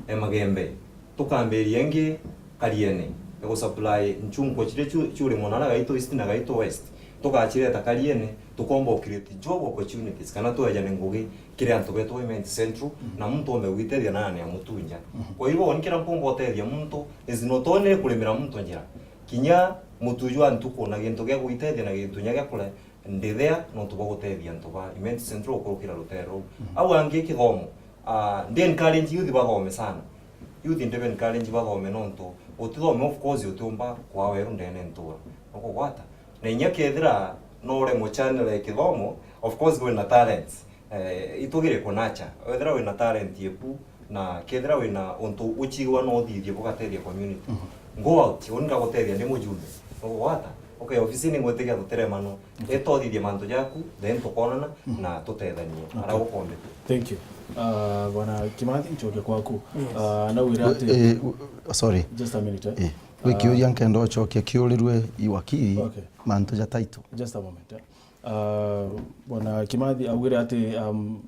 e Magembe. Tukambiria ingi Kariene, ya gusupply nchunkwa ciria ciu-, ciuri mwena na Gaito East na Gaito West. Tugacireta Kariene, tukomba u create job opportunities, kana twejane ngugi kiri antu betu ba Imenti Central, na muntu ombe gwitethia na ane ya mutunja. Kwa hivyo, ni kira mpumba utethia muntu, is not only kurimira muntu njira. Kinya mutu jwa ntuku na gintu gia gwitethia na gintu nya gia kuria, ndi there nontu bwa gutethia antu ba Imenti Central gukurukira rutere ruu. Au angi kithomo, ah, ndi encourage youth bathome sana. Youth ndi ba encourage bathome nontu utithome, of course, utiumba kwaa weru ndene ntura. Nukugwata? Na inya kethira no uremwe channel ya kithomo, of course, wina talents. Eh, itugire ku nurture. Wethira wina talent yeku, na kethira wina untu uchiigua no uthithie bugatethia community. Go out, uni ngagutethia ndi mujumbe. Nugugwata? Okay, ofisini ngwitikia tutiremano. Etothithie mantu jaku, then tukonana na tutethanie. Ara ukombe. Thank you. Ah, Bwana Kimathi, nchoke kwaku. Ah, nawira ati. Eh, eh, sorry. Just a minute, eh? Eh. Wi kiuria nkenda uchokia kiurirwe i wakiri, okay, mantu ja title. Just a moment, eh? Ah, Bwana Kimathi augire ati, um,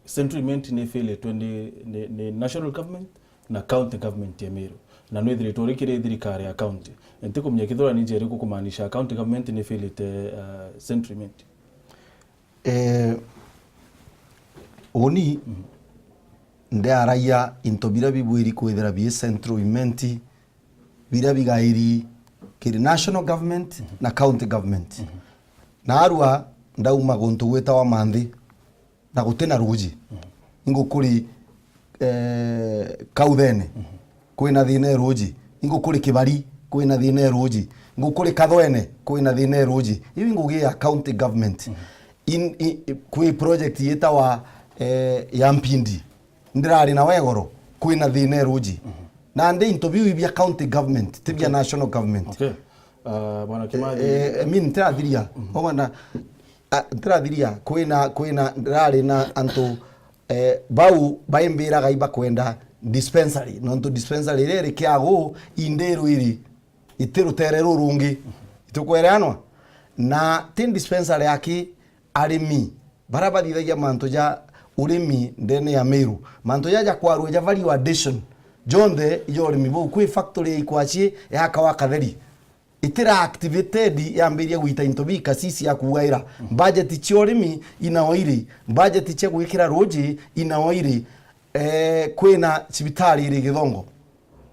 Central Imenti ni failitwe ni, ni, ni national government na county government ya Meru. Na nwithiritwe uri kiri thirikari ya county. Ntikumenya kithurani njeri kukumaanisha county government ni failite, uh, Central Imenti. Eh, uni, mhm, ndiaragia into biria bibwiri kwithira bi Central Imenti, biria bigairi kiri national government, mhm, na county government. Mhm. Narua ndauma guntu gwitawa Manthi, na gutina ruuji. Mhm. Ingukuri, eh, Kauthene, mhm, kwina thina e ruuji. Ingukuri Kibari, kwina thina e ruuji. Ingukuri Kathwene, kwina thina e ruuji. Iu ngugi ya county government. Mhm. In, i, i, kwi project yitawa, eh, ya Mpindi. Ndirari na wegoro, kwina thina e ruuji. Mhm. Nandi into biu ibia county government, ti bia, okay, national government. Okay. Ah, Bwana Kimathi. Eh, eh, I mean, ntirathiria. Mhm. Ogana, ah, ntirathiria, kwina, kwina, ndirari na antu, eh, bau baimbiraga ibakwenda dispensary. Nontu dispensary iria iri Kiagu, indi rwiri, iti rutere rurungi. Itukwereanwa? Na ti dispensary aki arimi. Baria bathithagia mantu ja urimi ndene ya Meru, mantu ja, ja kwarua ja value addition, jonthe ijo urimi buu. Kwi factory ya Ikwachi ya kawa katheri, itira activated yambiria gwita into bika sisi ya kugaira. Budget cia urimi inao iri, budget cia gwikira ruji inao iri. Eh, kwina cibitari iri Githongo.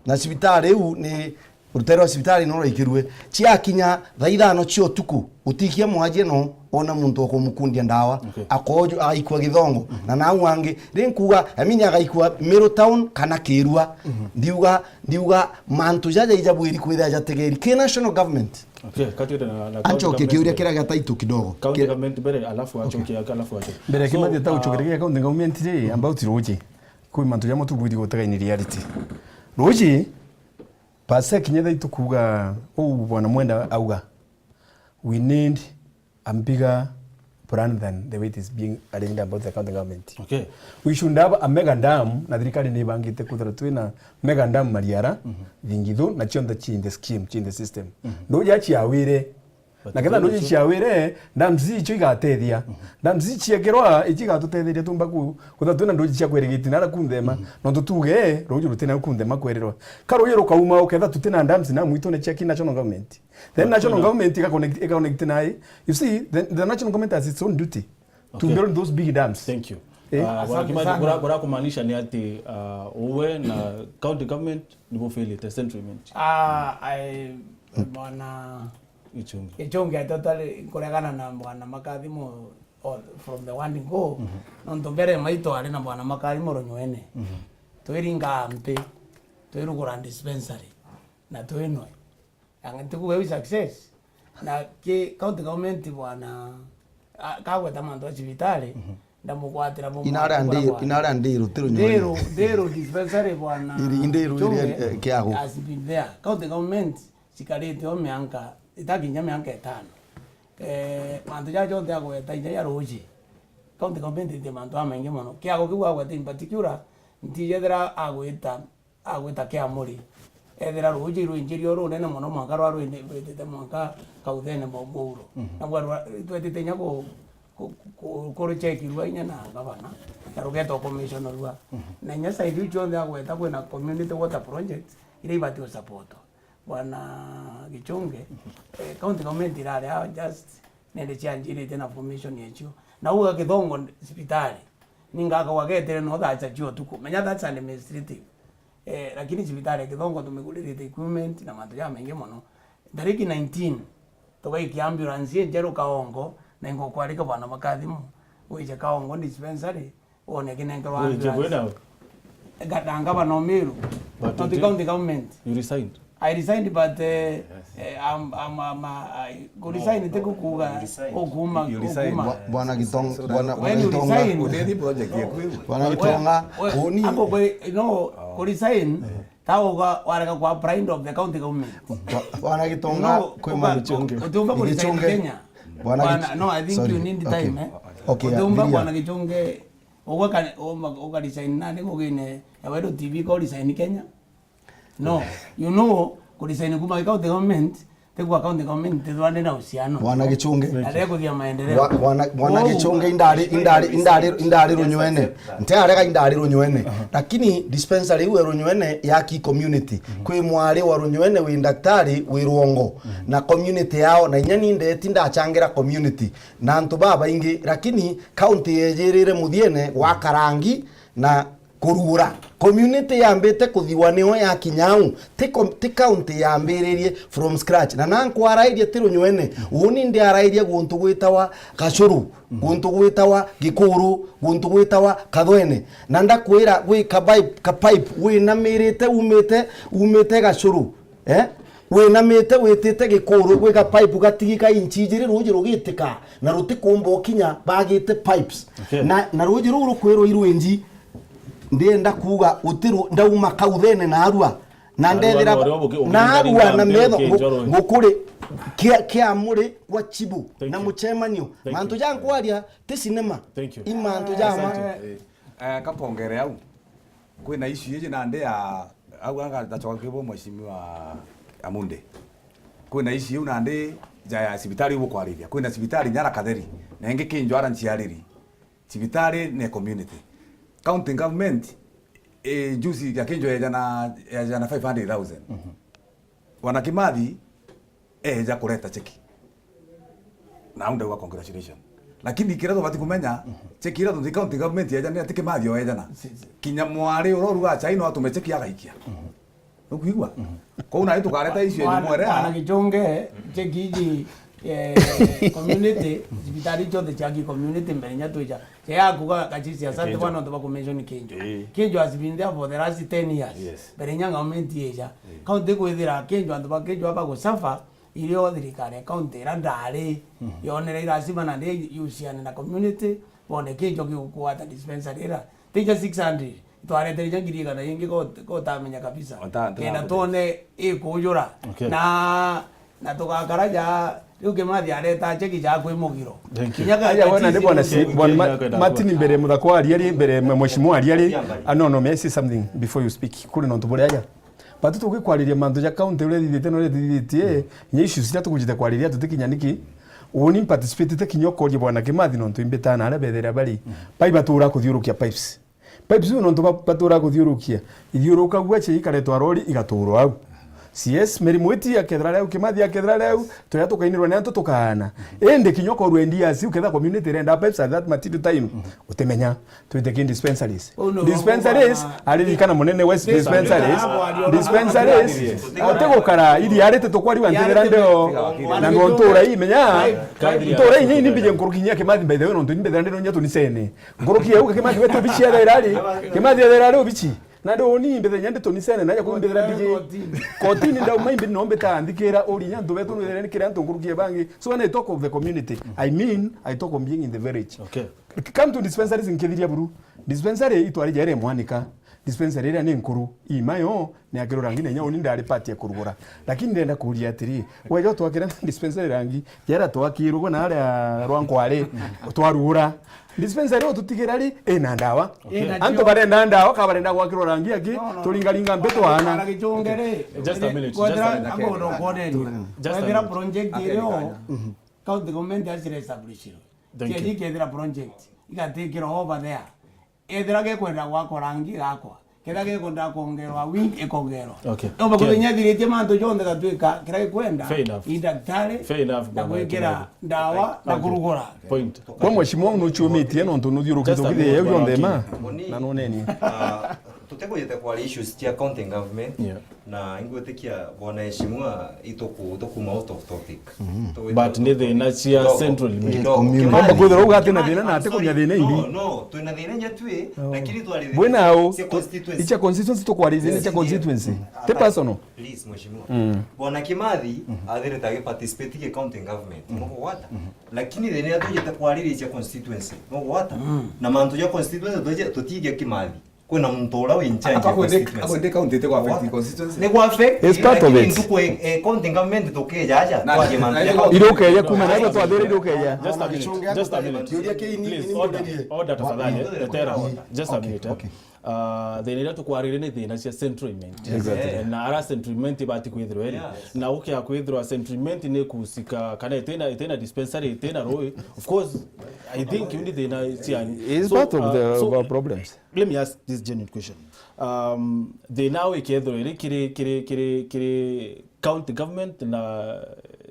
Na cibitari iu ni, rutere rwa cibitari no rwaikirue. Ciakinya thaa ithano cia utuku, utikia mwajie no ona muntu wa kumukundia ndawa. Okay. Akoju agaikua Githongo. Na nau angi, ri nkuga, I mean, agaikua Meru Town kana Kirua. Ndiuga, ndiuga mantu jaja ijabwiri kwithira jategeri. Ki national government. Okay, kati na, na county Anchokie government kiuria mbere. Kiria gia title kidogo. County Ki- government mbere, alafu achokie, alafu achokie. Mbere So, Kimathi, ta uh, uchokereria county government ri, about ruji. Kwi mantu jamwe tubwiri gutega in reality. Ruji, per se kinya thaa itukuga, uu Bwana Mwenda auga, we need a bigger plan than the way it is being arranged about the county government. Okay. We should have a mega dam, na thirikari ni ibangite kwithirwa twina mega dam Mariara, Thingithu, na cionthe ci in the scheme, ci in the system. Nduja ciawire, But na ketha nduji ciawire, dams icio igatethia. Dams icio ciekirwa, ici igatutetheria tumba ku-, kwithirwa twina nduji cia kwirigiti nara kunthema. Nontu tuge, ruji rutina kunthema kwerirwa. Ka ruji rukauma, uketha tutina dams na mwitune cia ki national government. Then national government ika connect, ika connect na i. You see, the, the national government has its own duty to build those big dams. Thank you. Eh? Uh, Bwana Asante Kimathi, sana. Bora, bora kumaanisha ni ati, uh, uwe na county government nibo failite central government. Ah, I, Bwana Gichungi. Gichungi, I totally nkuregana na Bwana Makathimo, or from the one go. Nontu mbere maitu ari na Bwana Makathimo Runyuene. Twiringa mpi, twirugura dispensary, na twinwe. Ang-, ntikwigua iu success. Na ki county government bwana, a, kagweta mantu a cibitari, ndamugwatira bo Inara mwanka Ndiru, bwana. Inara Ndiru, ti Runyuene. Ndiru, Ndiru dispensary bwana Iri, Ndiru Chunge iria, eh, kiago. Has been there. County government cikarite o mianka, itakinya mianka itano. Eh, mantu jaja jonthe agweta inya ya ruji. County government ite mantu amaingi mono. Kiago kiu agweta in particular, ntijethira agwita agwita Kiamuri. Ethira ruuji rwinjirio runene mono mwanka rwa rwindi-, rwitite mwanka kauthene mwa Muuro. Nabwo rwa-, twetite inya ku-, ku-, ku-, kuruchekirua inya na gavana, na rugetwa commissionerua. Na inya side iu cionthe agweta kwina community water project iria ibati gusupportwa. Bwana Gichunge, eh, county government irari a just nende cianjirite na formation ecio. Na uga Githongo cibitari, ninga akauga getere no thaa cia utuku. Menya that's administrative. Eh, lakini cibitari ya Githongo tumiguririte equipment na mantu jamaingi mono. Tariki nineteen, tugaikia ambulance injeru Kaongo, na ingukwarika bwana Makathimo, wije Kaongo dispensary, wone kinenkerwa Wije ambulance. Kwina? Ga-, na gavana o Meru, But not you the did- county government. You resigned. I resigned, but, eh, eh, I'm, I'm, I'm, uh, I, ku resign ti kukuga ukuma, You resigned. Ukuma. Bwa-, Bwana Gitonga, Bwana, Bwana When you Gitonga. Resign, Utethi project yeku iu. Bwana Gitonga, we, we, uni- ako kwe, no, ku resign, ta uga warega kwa pride of the county government. Bwa-, Bwana Gitonga, No, kwi uka-, mantu chunge. Utiumba ku resign Gichunge. Kenya. Bwana Bwana, Gich-, no, I think sorry. You need Okay. Time, eh. Okay, Utiumba Lydia. Bwana Gichunge, uga ka-, uma-, uka resign nani kugine ya Weru T V ko resign Kenya? No, you know, ku resign kuma county government, ti kwa county government, tithwande na uhusiano. Bwana Gichunge. Na ndekuthia maendeleo. Bwa-, bwana, bwana Wow. Gichunge, indari, indari, indari, indari Runyuene. Ntiarega indari Runyuene. Lakini dispensary iu ya Runyuene ya ki community. Kwi mwari wa Runyuene wi ndaktari wi Rwongo. Na community yao, na inya ni ndeti ndachangira community. Na antu babaingi, lakini county yejirire muthiene wa Karangi na kurugura. Community yambite kuthiwa nio yakinya au. Ti com-, ti county yambiririe from scratch. Na na nkwarairie ti Runyuene. Uni ndiarairie guntu gwitawa Gacuru, guntu gwitawa Gikuru, guntu gwitawa Kathwene. Na ndakwira gwi ka pipe, ka pipe winamirite umite, umite Gacuru. Eh? Winamite witite Gikuru gwi ga pipe gatigi ka inchi ijiri ruuji rugitika na rutikumba ukinya bagite pipes. Okay. Na, na ruuji ruu rukwirwa i rwinji, ndienda kuuga utiru ndauma kauthene narua. Na Narua ndethira nore ubuki-, ubuki narua na ndari metho ngambe ngu-, ukinjwa rwinji. Ngukuri kia, kia muri gwa chibu Thank na you. Muchemanio. Thank Mantu you. Ja nkwaria ti cinema. Thank you. I mantu ja ma. Asante. Eh, eh, kapongere au. Kwina issue iji nandi ya, au anga ndachoka kibo mheshimiwa Amunde. Kwina issue iu nandi ja ya cibitari iu bukwariria. Kwina cibitari Nyara Katheri, na ingi Kinjwara Nchiariri. Cibitari ni community. County government, eh, juzi ya Kinjwara yajana, yajana five hundred thousand. Mhm. Bwana Kimathi, Eja kureta cheki. Na au ndauga congratulations. Lakini kiria tubati kumenya, cheki iria tuthi county government yejana, ati Kimathi o ejana. Si, si. Kinya mwari uria urugaa chai no atume cheki agaikia. Nukwigua? Kou nayo tukareta issue yenye Bwana, mwerea. Bwana Gichunge, cheki iji, eh, community, cibitari cionthe cia ki community mbere nya twija. Cia ya kuga Kachisi, asante Kinjo. Bwana, nontu ba kumention Kinjo. Ii. Kinjo has been there for the last ten years. Yes. Mbere nya government yeja. Ii. County kwithira Kinjo, antu ba Kinjo aba gusuffer, irio thirikari ya county ira ndari, yonere lazima na ndi yusiane na community, bone Kinjo gigukugwata dispensary ira. Tija six hundred, itwaretere ja ngiri igana ingi ko, ko utamenya kabisa. Ota, ota, kenda ota. Twone ikujura. Okay. Na, na tugakara ja, riu Kimathi areta cheki ja kwi mugiro. Thank you. Kinya ga Aja, wona ndi bwana si, Thank you. Bwana Ma-, Martin mbere muthako aria ri, mbere mheshimiwa aria ri. Ah, no, no, may I say something before you speak? Kuri nontu buri aja. But tugikwariria mantu ja county uria ithithitie na uria ithithitie, inya issues iria tukujite kwariria tutikinya niki? Uni participate kinya ukoria bwana Kimathi nontu imbita na aria bethira bari. Bai batura kuthiurukia pipes. Pipes iu nontu ba-, batura kuthiurukia. Ithiurukagua cia ikaretwa rori igaturwa au. C S, merimu iti akethira riu, Kimathi akethira riu, turia tukainirwa ni antu tukaana. Indi kinya ukorwa N D R C, ukethira community irenda pipes at that material time, utimenya. Twite ki dispensaries. Uu ni Dispensaries, bwana aririkana munene West Dispensaries. Dispensaries, atigukara, iri arite tukwariwa ntethera ndeo. Na nontu urai, menya, nontu urai, inya ini mbije nkuruki inya Kimathi, by the way, nontu ini mbethera ndino inya tunisene. Nkuruki yau Kimathi wetu bichi ya thaira ari, Kimathi ya thaira ari ubichi. Na ndo ni mbethera inya ndi tunisene, na ya kumbethera mbije. Kotini ndau mai mbini no mbita nthikira uri inya ntu betu nwethera ni kira ntu nkuruki ya bangi. So when I talk of the community, I mean, I talk of being in the village. Okay. Come to dispensaries nkithiria buru. Dispensary itwari jere mwanika. Dispensary iria ni nkuru. Imayo ni akirura ngine nya uni ndari part ya kurugura. Lakini ndenda kuria atiri, wejo twakira dispensary rangi, jera twakirugwa na aria rwa nkwari, twarugura. Dispensary o tutigira ri, ina ndawa. Okay. Ina Antu jo. Barenda ndawa, ka barenda gwakirwa rangi aki, no, no. Turingaringa mbeto ana. Ana gichungere. Just a minute, just a minute. Just a minute. Wethira project irio, county government asire establish. Thank you. Cia ikethira project igatikirwa over there. Ethira gekwenda gwakwa rangi gakwa. Kethira gekwenda kwongerwa wing ikongerwa. Okay. Omba kuthenya thiritie mantu jonthe gatwika kira gikwenda. Fair enough. I daktari. Fair enough, na bwana gwikira Kimathi. Ndawa na kurugura. Point. Kwa mheshimiwa nuchumitie nontu nuthiurukite Just a minute, thithe yau bwana yonthe ma. Wakili. Na nuneni. Ah, tutikujite kwaria issues cia county government. Yeah. Na ingwitikia bwana Heshimua ituku-, tukuma out of topic. Tugwite But ni thina cia kidogo, central limit. Kidogo. Community. Komba kwithira uga ati na thina na ati kunya thina indi. No, no, twina thina inya twi, lakini twari thina Bwina au, cia constituency. Icha constituency tukwari thina Yes. cia constituency. Te personal. Please, mheshimiwa. Bwana Kimathi, athirite agi participate ki county government. Mugwata. Lakini thina iria tujite kwariria cia constituency. Mugwata. Na mantu ja constituency tuje tutigia Kimathi. Kwina muntu uria wi in charge Akwende, ya constituency. Akwende county ite gwa affect constituency. Ni gwa affect, It's part of lakini it. Ntuku e, e, county government tukeja aja, Na, twaje mantu na, ya na, county. Irukeja kuma na igo twathire irukeja. Just a minute, just a minute. Kiuria kii ni, Please, ni order, mutheri. Order tafadhali, Order. Tetera. Order. Just a Okay, minute, eh. Okay. Ah, thina iria tukwaririe ni thina cia central imenti. Exactly. Eh, na ara central imenti ibati kwithirwa iri. Yes. Na ukia kwithirwa central imenti ni kuhusika, kana itina, itina dispensary, itina rui. Of course, I think you need thina cia It's So, part of uh, the so, overall problems. Let me ask this genuine question. Um, thina au ikethirwa iri kiri, kiri, kiri, kiri county government na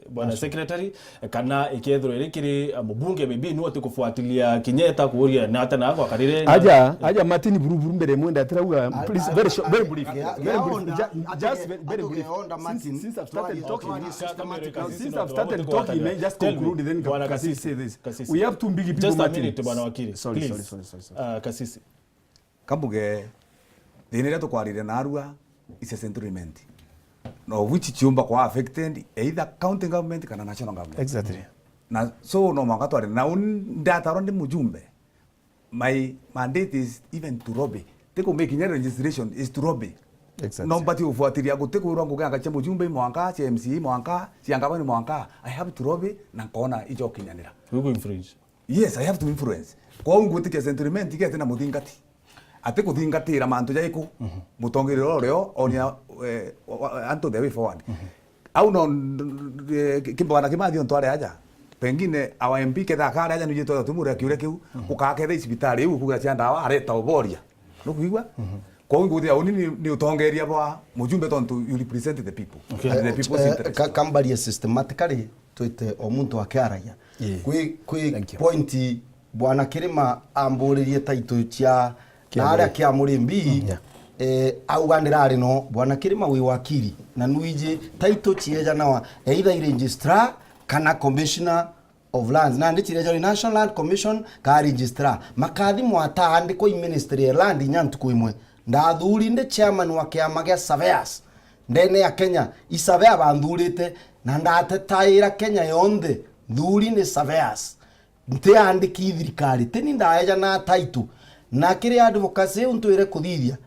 bwana National. Secretary, kana ikethirwa iri kiri, uh, mubunge maybe niwe utikufuatilia kinyeta kuuria na ata na gwakarire na Aja, aja Martin buru buru mbere mwenda atirauga, please, very short, very brief, very brief, ju-, just very, very brief. Since, since I've started talking, since I've started talking, may I just conclude, then Kasisi say this. We have two big people, Martin. Just a minute, bwana wakili. Sorry, sorry, sorry, sorry, sorry. Uh, Kasisi. Kambuge, thina iria tukwariria narua is a central imenti. No which ciumba kwa affected either county government kana national government. Exactly. Na so no mwanka twari na un-, ndatarwa ndi mujumbe. My mandate is even to lobby. Tiku make inya registration is to lobby. Exactly. No mbati ufuatilia guti kwirwa ngugi anga cia mujumbe mwanka, cia M C A mwanka, cia ngavana mwanka. I have to lobby na nkona ijo kinyanira. Wiku infringe. Yes, I have to influence. Kwou ngwitikia sentiment igete na muthingati. Ati kuthingatira mantu jaiku, mutongeria uria urio, onia, eh, wa-, wa-, antu the way forward. Au no, eh, ki-, kibwana Kimathi ontu ari aja. Pengine our M P ketha akari aja nujitwe tumure kiuria kiu, ukaketha icibitari iu kuga cia ndawa, areta uboria. Nukwigua? Kwou ngwithira uni ni, ni utongeria bwa mujumbe tontu you represent the people. Okay. And the people's Eh, interest. Ka-, kambaria systematically twite o muntu akiaragia. Yeah. Kwi, kwi Thank you. Point Bwana Kirima amburirie title cia Kia na aria Murembi. Kia Murembi, mm, yeah, eh, auga ndirari no, Bwana Kirima wi wakiri, na nwiji title ciejanawa either i registrar kana commissioner of lands. Nandi ciria jari National Land Commission ka registrar. Makathimwa ataandikwa i ministry ya land inya ntuku imwe. Ndathuri ndi chairman wa kiama gia surveyors ndene ya Kenya. I surveyor banthurite na ndatetaira Kenya yonthe. Nthuri ni surveyors. Ntiandiki i thirikari. Tini ndaejana title. Na kiri advocacy iu ntwire kuthithia.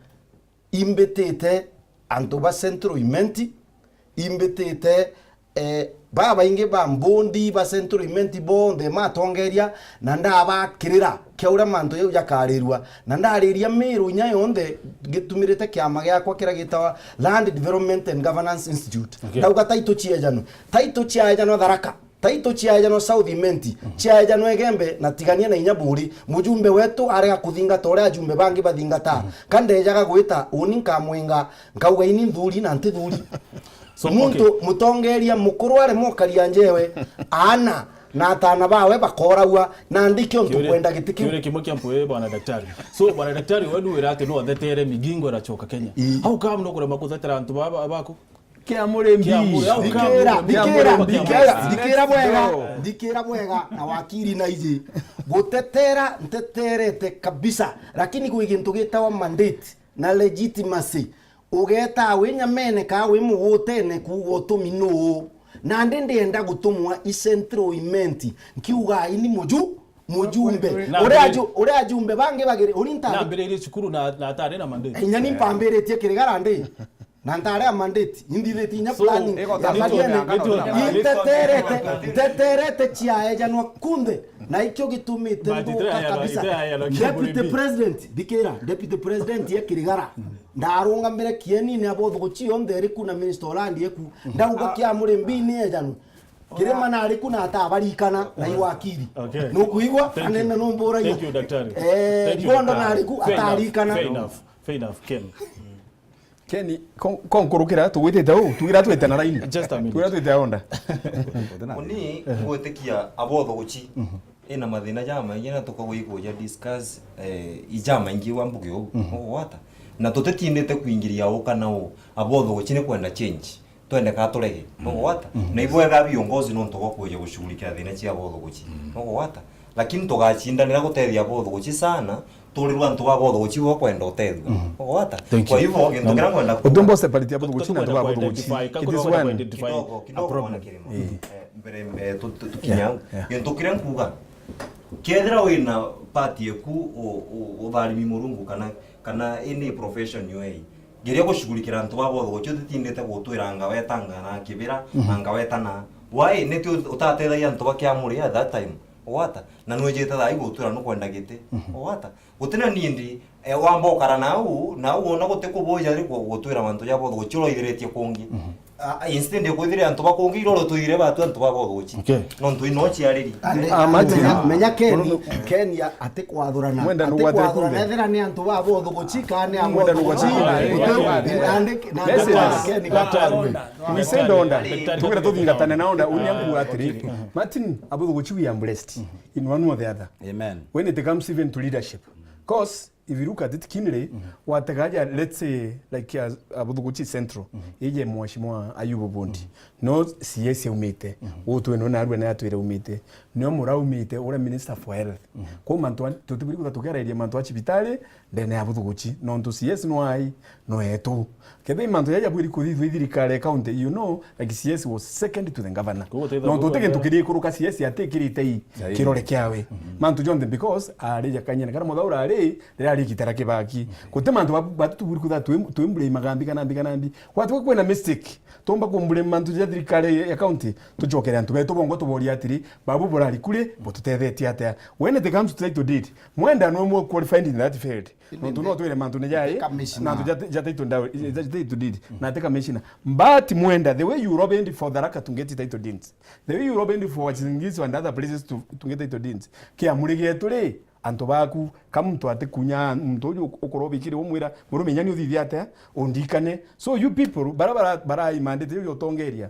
Imbitite antu ba Central Imenti, imbitite, eh, babaingi ba mbundi ba Central Imenti bonthe matongeria, na ndabakirira kia uria mantu jau jakarirua, na ndariria Miru inya yonthe ngitumirite kiama giakwa kiria gitawa Land Development and Governance Institute. Okay. Ndauga title ciejanwe. Title ciaejanwa Tharaka. Title ciaejanwa South Imenti, ciaejanwa Igembe na Tigania na inya Buri, mujumbe wetu arega kuthingata uria ajumbe bangi bathingataa. Ka ndejaga gwita uni nkamwinga, nkauga ini nthuri na nti thuri. So, muntu, okay, mutongeria mukuru aremwa ukaria njewe, aana na atana bawe bakoraua, na ndi kio ntu kwenda giti kiu. Kiuria kimwe kia mpwi, bwana daktari. So, bwana daktari, we nuwira ati no uthetere Migingo na Choka Kenya. Ii. How come no kurema kuthetera antu baba baku? Kia Murembi. Kia Murembi. Thikira, thikira, thikira, thikira bwega, thikira bwega na wakiri na iji. Gutetera, nteterete kabisa. Lakini gwi gintu gitawa mandate na legitimacy. Ugeta wi nyamene ka wi mugutene kuuga utumi nuu. Nandi ndienda gutumwa i Central Imenti. Nkiuga ini muju, mujumbe. Na uria mbere- aju-, uria ajumbe bangi bagiri, uri ntari- Nambiririe cukuru na, na atari na mandate. Inya ni mpambiritie kirigara ndi. Na ntare a mandate, inthithitie inya planning ya Magene. Inteterete, nteterete ciaejanwa kunthe, na ikio gitumite nthuka kabisa. Deputy President, thikira, Deputy President ya Kirigara, ndarungamire kienine abothuguchi yonthe iriku na Minister o land yeku, ndauga kia Murembi ni ejanwe. Kirima nariku na atabarikana na iwakiri. Okay. Nukuigua? Thank you. Anene numburagia. Thank you, daktari. Eh, Thank you, Rigondo daktari. Nariku atarikana. Fair enough. Fair enough. Fair enough, Ken. Ken, ko, ko nkurukira, tugwitite u, tugira twite na raini. Just a minute. Tugira twite aonda. Uni ngwitikia abothuguchi ina mathina jamaingi na tukagwikuja discuss, eh, ijamaingi wa mbuge u. Ugwata? Na tutitindite kuingiria u kana u, abothuguchi ni kwenda change. Twende ka turege. Ugwata? Na ibwega biongozi nontu bwa kuja gushughulikia thina cia abothuguchi. Ugwata? Lakini tugacindanira gutethia abothuguchi sana, turirwa antu ba bothuguchi bo kwenda utethua. Ugwata? Thank you. Kwa hivyo, gintu kiria ngwenda kuuga, utumbo separate abothuguchi na antu ba bothuguchi. It is one. Kidogo, kidogo, bwana Kirima. Eh, mbere, mbere, tu-, tu-, tukinya au. Yeah, yeah. Gintu kiria nkuuga, kethira wina part yeku u-, u-, utharimi Murungu kana, kana any profession yo ei, ngeria gushughulikira antu ba bothuguchi, utitindite gutwira anga weta anga na kibira, anga weta na. Why? Niti utatethagia antu ba Kiamuri at that time? Ugwata? Na nwijite thaa ii gutwira nukwenda giti. Ugwata? Gutina nindi, eh, wamba ukara nau, nau wona gutikubuja ri gu-, gutwira mantu ja bothuguchi uroithiritie kungi. Ah, instead ya kwithira antu ba kungi, iro rutwire batu antu ba bothuguchi. Okay. Nontu ino ciariri. Ah, Martin. Menya, menya Ken, Ken ya ati kwathurana. Mwenda ati nugwatire kwathurana, kumbe. Ethira ni antu ba bothuguchi, kana ni mwenda nugwatire. Andi, na Ken gatwarwe. Mwise ndonda. Tugira tuthingatane na onda, uria nkuuga atiri, Martin, abothuguchi we are blessed in one way or the other. Amen. When it comes even to leadership. 'Cause if you look at it keenly, watega aja, let's say, like, uh, abothuguchi Central, ije Mheshimiwa Ayubu Bundi. No C S aumite, gutwe no narua na atwire aumite. No mura aumite, uria Minister for Health. Kwa mantu a-, tutiburi kutha tukiarairia mantu a cibitari, ndene ya buthuguchi. Nontu C S no ai, no etu. Kethira mantu jaja bwiri kuthithua i thirikari ya county, you know, like, C S was second to the governor. Nontu uti gintu kiri kuruka C S atikirite i kirore kiawe. Mantu jonthe because ari jakanyene kana Muthaura ari, riria ari gitara Kibaki. Guti mantu ba-, batu tuburi kutha twi-, twimbure magambi kana mbi kana mbi. Gwatuka kwina mistake, tumba kumbure mantu ja thirikari ya county, tucokere antu betu bongo tuboria atiri, babu burari kuri, bututethetie atia? When it comes to title deed, Mwenda no more qualified in that field. Nontu no twire mantu ni jai, mantu ja, ja title deed, ja title deed. Na ati commissioner. But Mwenda, the way you lobbied for Tharaka to get title deeds, the way you lobbied for Uasin Gishu and other places to, to get title deeds, Kiamuri getu ri, Antu baku, ka muntu atikunya muntu uju ukorwo ubikire umwira, "Murume, inya ni uthithia atia? Undikane." So you people, bara, bara, bara imandite uju utongeria,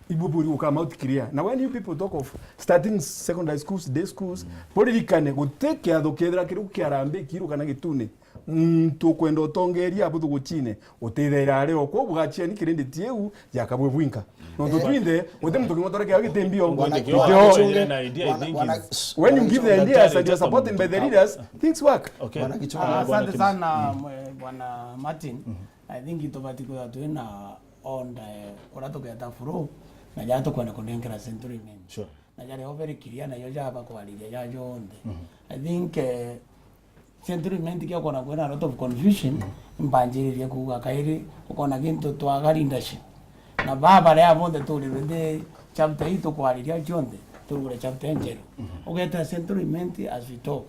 ibuburi uka mouth clear. Na when you people talk of starting secondary schools, day schools, buririkane, guti kiatho kethira kiriu kia Harambee kiiru kana gitune, muntu ukwenda utongeria abuthu guchine, utithaira ari o kwo bugachia ni kirindi tiu, yakabwe bwinka. Nontu twinthe, guti muntu kimwe tore kiao giti mbio. Bwana, Ndio. Bwana, Bwana, when you give the ideas and you're supported by the leaders, things work. Okay. Bwana Kichuna. Ah, asante sana, mwe-, Bwana Martin. I think tubati kwithirwa twina order, eh, uria tugeta flow, na jaria tukwenda kunengera Century Mint. Sure. Na jaria o very clear, na yo jaba kwariria ja jonthe. I think, eh, Century Mint kia kwona kwina a lot of confusion, mbanjiririe kuuga kairi, ukona gintu twaga leadership. Na baba ria bonthe turirwe nthi chapter ii tukwariria cionthe, turugure chapter njeru. Ugeta Century Mint as we talk.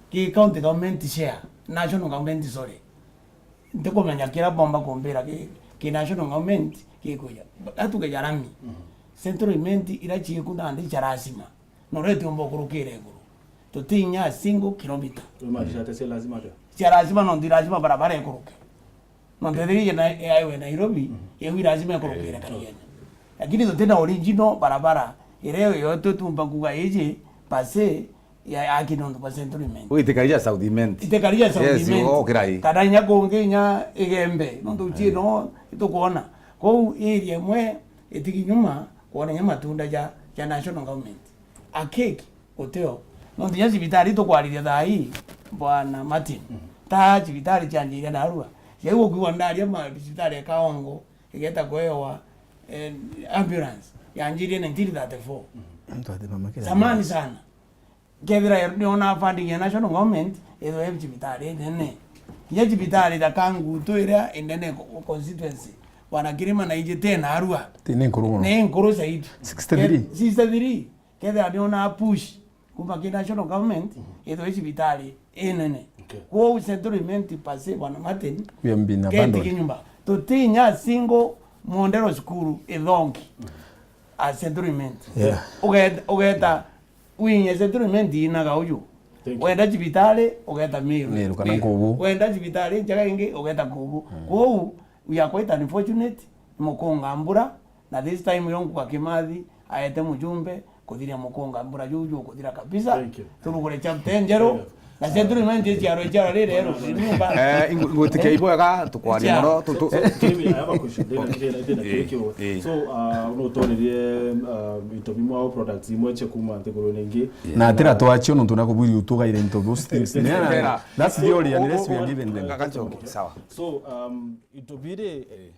Ki county government share, national government, sorry. Ntikumenya kiria bomba kumbira ki, ki national government gikuja. Atuge ja rami. Central Imenti iria ciiku nandi cia lazima. No riu tiumba ukurukira iguru. Tutinya a single kilometer. Umaanisha ati cia lazima atia? Cia lazima nontu i lazima barabara ikuruke. Nontu ethirije na highway Nairobi, iu i lazima ikurukire Kariene. Lakini tutina original barabara iria yo tutiumba kuuga iji pase ya, ya aki nontu bwa Central Imenti. Uu itikarija South Imenti. Itikarija South Imenti. Yes, o kirai. Kana inya kungi inya Igembe, nontu uciino itukwona. Kwou area imwe itigi nyuma kwona inya matunda ja, ja national government. Akeki, utio. Nontu inya cibitari tukwariria thaa ii, Bwana Martin. Ta cibitari cianjiria narua. Ciai gukiwa ndaria ma cibitari ya Kaongo, igeta kwewa, eh, ambulance. Yanjirie nineteen thirty-four. Antu athi mama kila. Zamani sana. Kethira niona funding ya national government, ethwe cibitari inene. Kinya cibitari ta Kangutu iria inene co-, constituency. Bwana Kirima na iji tena arua. Ti ni nkuru mono. Ni nkuru zaidi. Sixty-three? Ke-, sixty-three. Kethira niona push kuma ki national government, ethwe cibitari inene. Okay. Kwou Central Imenti pase, Bwana Martin, we have been keti abandoned. Kinyumba. Tutinya single model school ithongi. A Central Imenti. Yeah. Ugeta, ugeta winye Central Imenti inaga uju. Thank you. Wenda cibitari, ugeta Meru. Meru kana Nkubu. Wenda cibitari njega ingi, ugeta Nkubu. Kwou, we are quite unfortunate, mukunga mbura, na this time yo nkuga Kimathi aete mujumbe kuthiria mukunga mbura juu jukuthira kabisa. Thank you. Turugure chapter njeru. Yeah. Na Central Imenti iciarwe iciarwa riri eru, ni nyumba. Eh, ingu-, ingutikia ibwega, tukwaria mono, tu-, tu- So, Jimmy, I have a question. Ndina, ndina, ndina, eh, kiu. Eh. So, uh, no utoririe, uh, into bimwe au products imwe cia kuma nthiguru ningi. Na atira twacio nontu na kubwiri utugaire into those things. That's the only unless we are given them. Kaka Njoki, sawa. So, um, into biri, eh,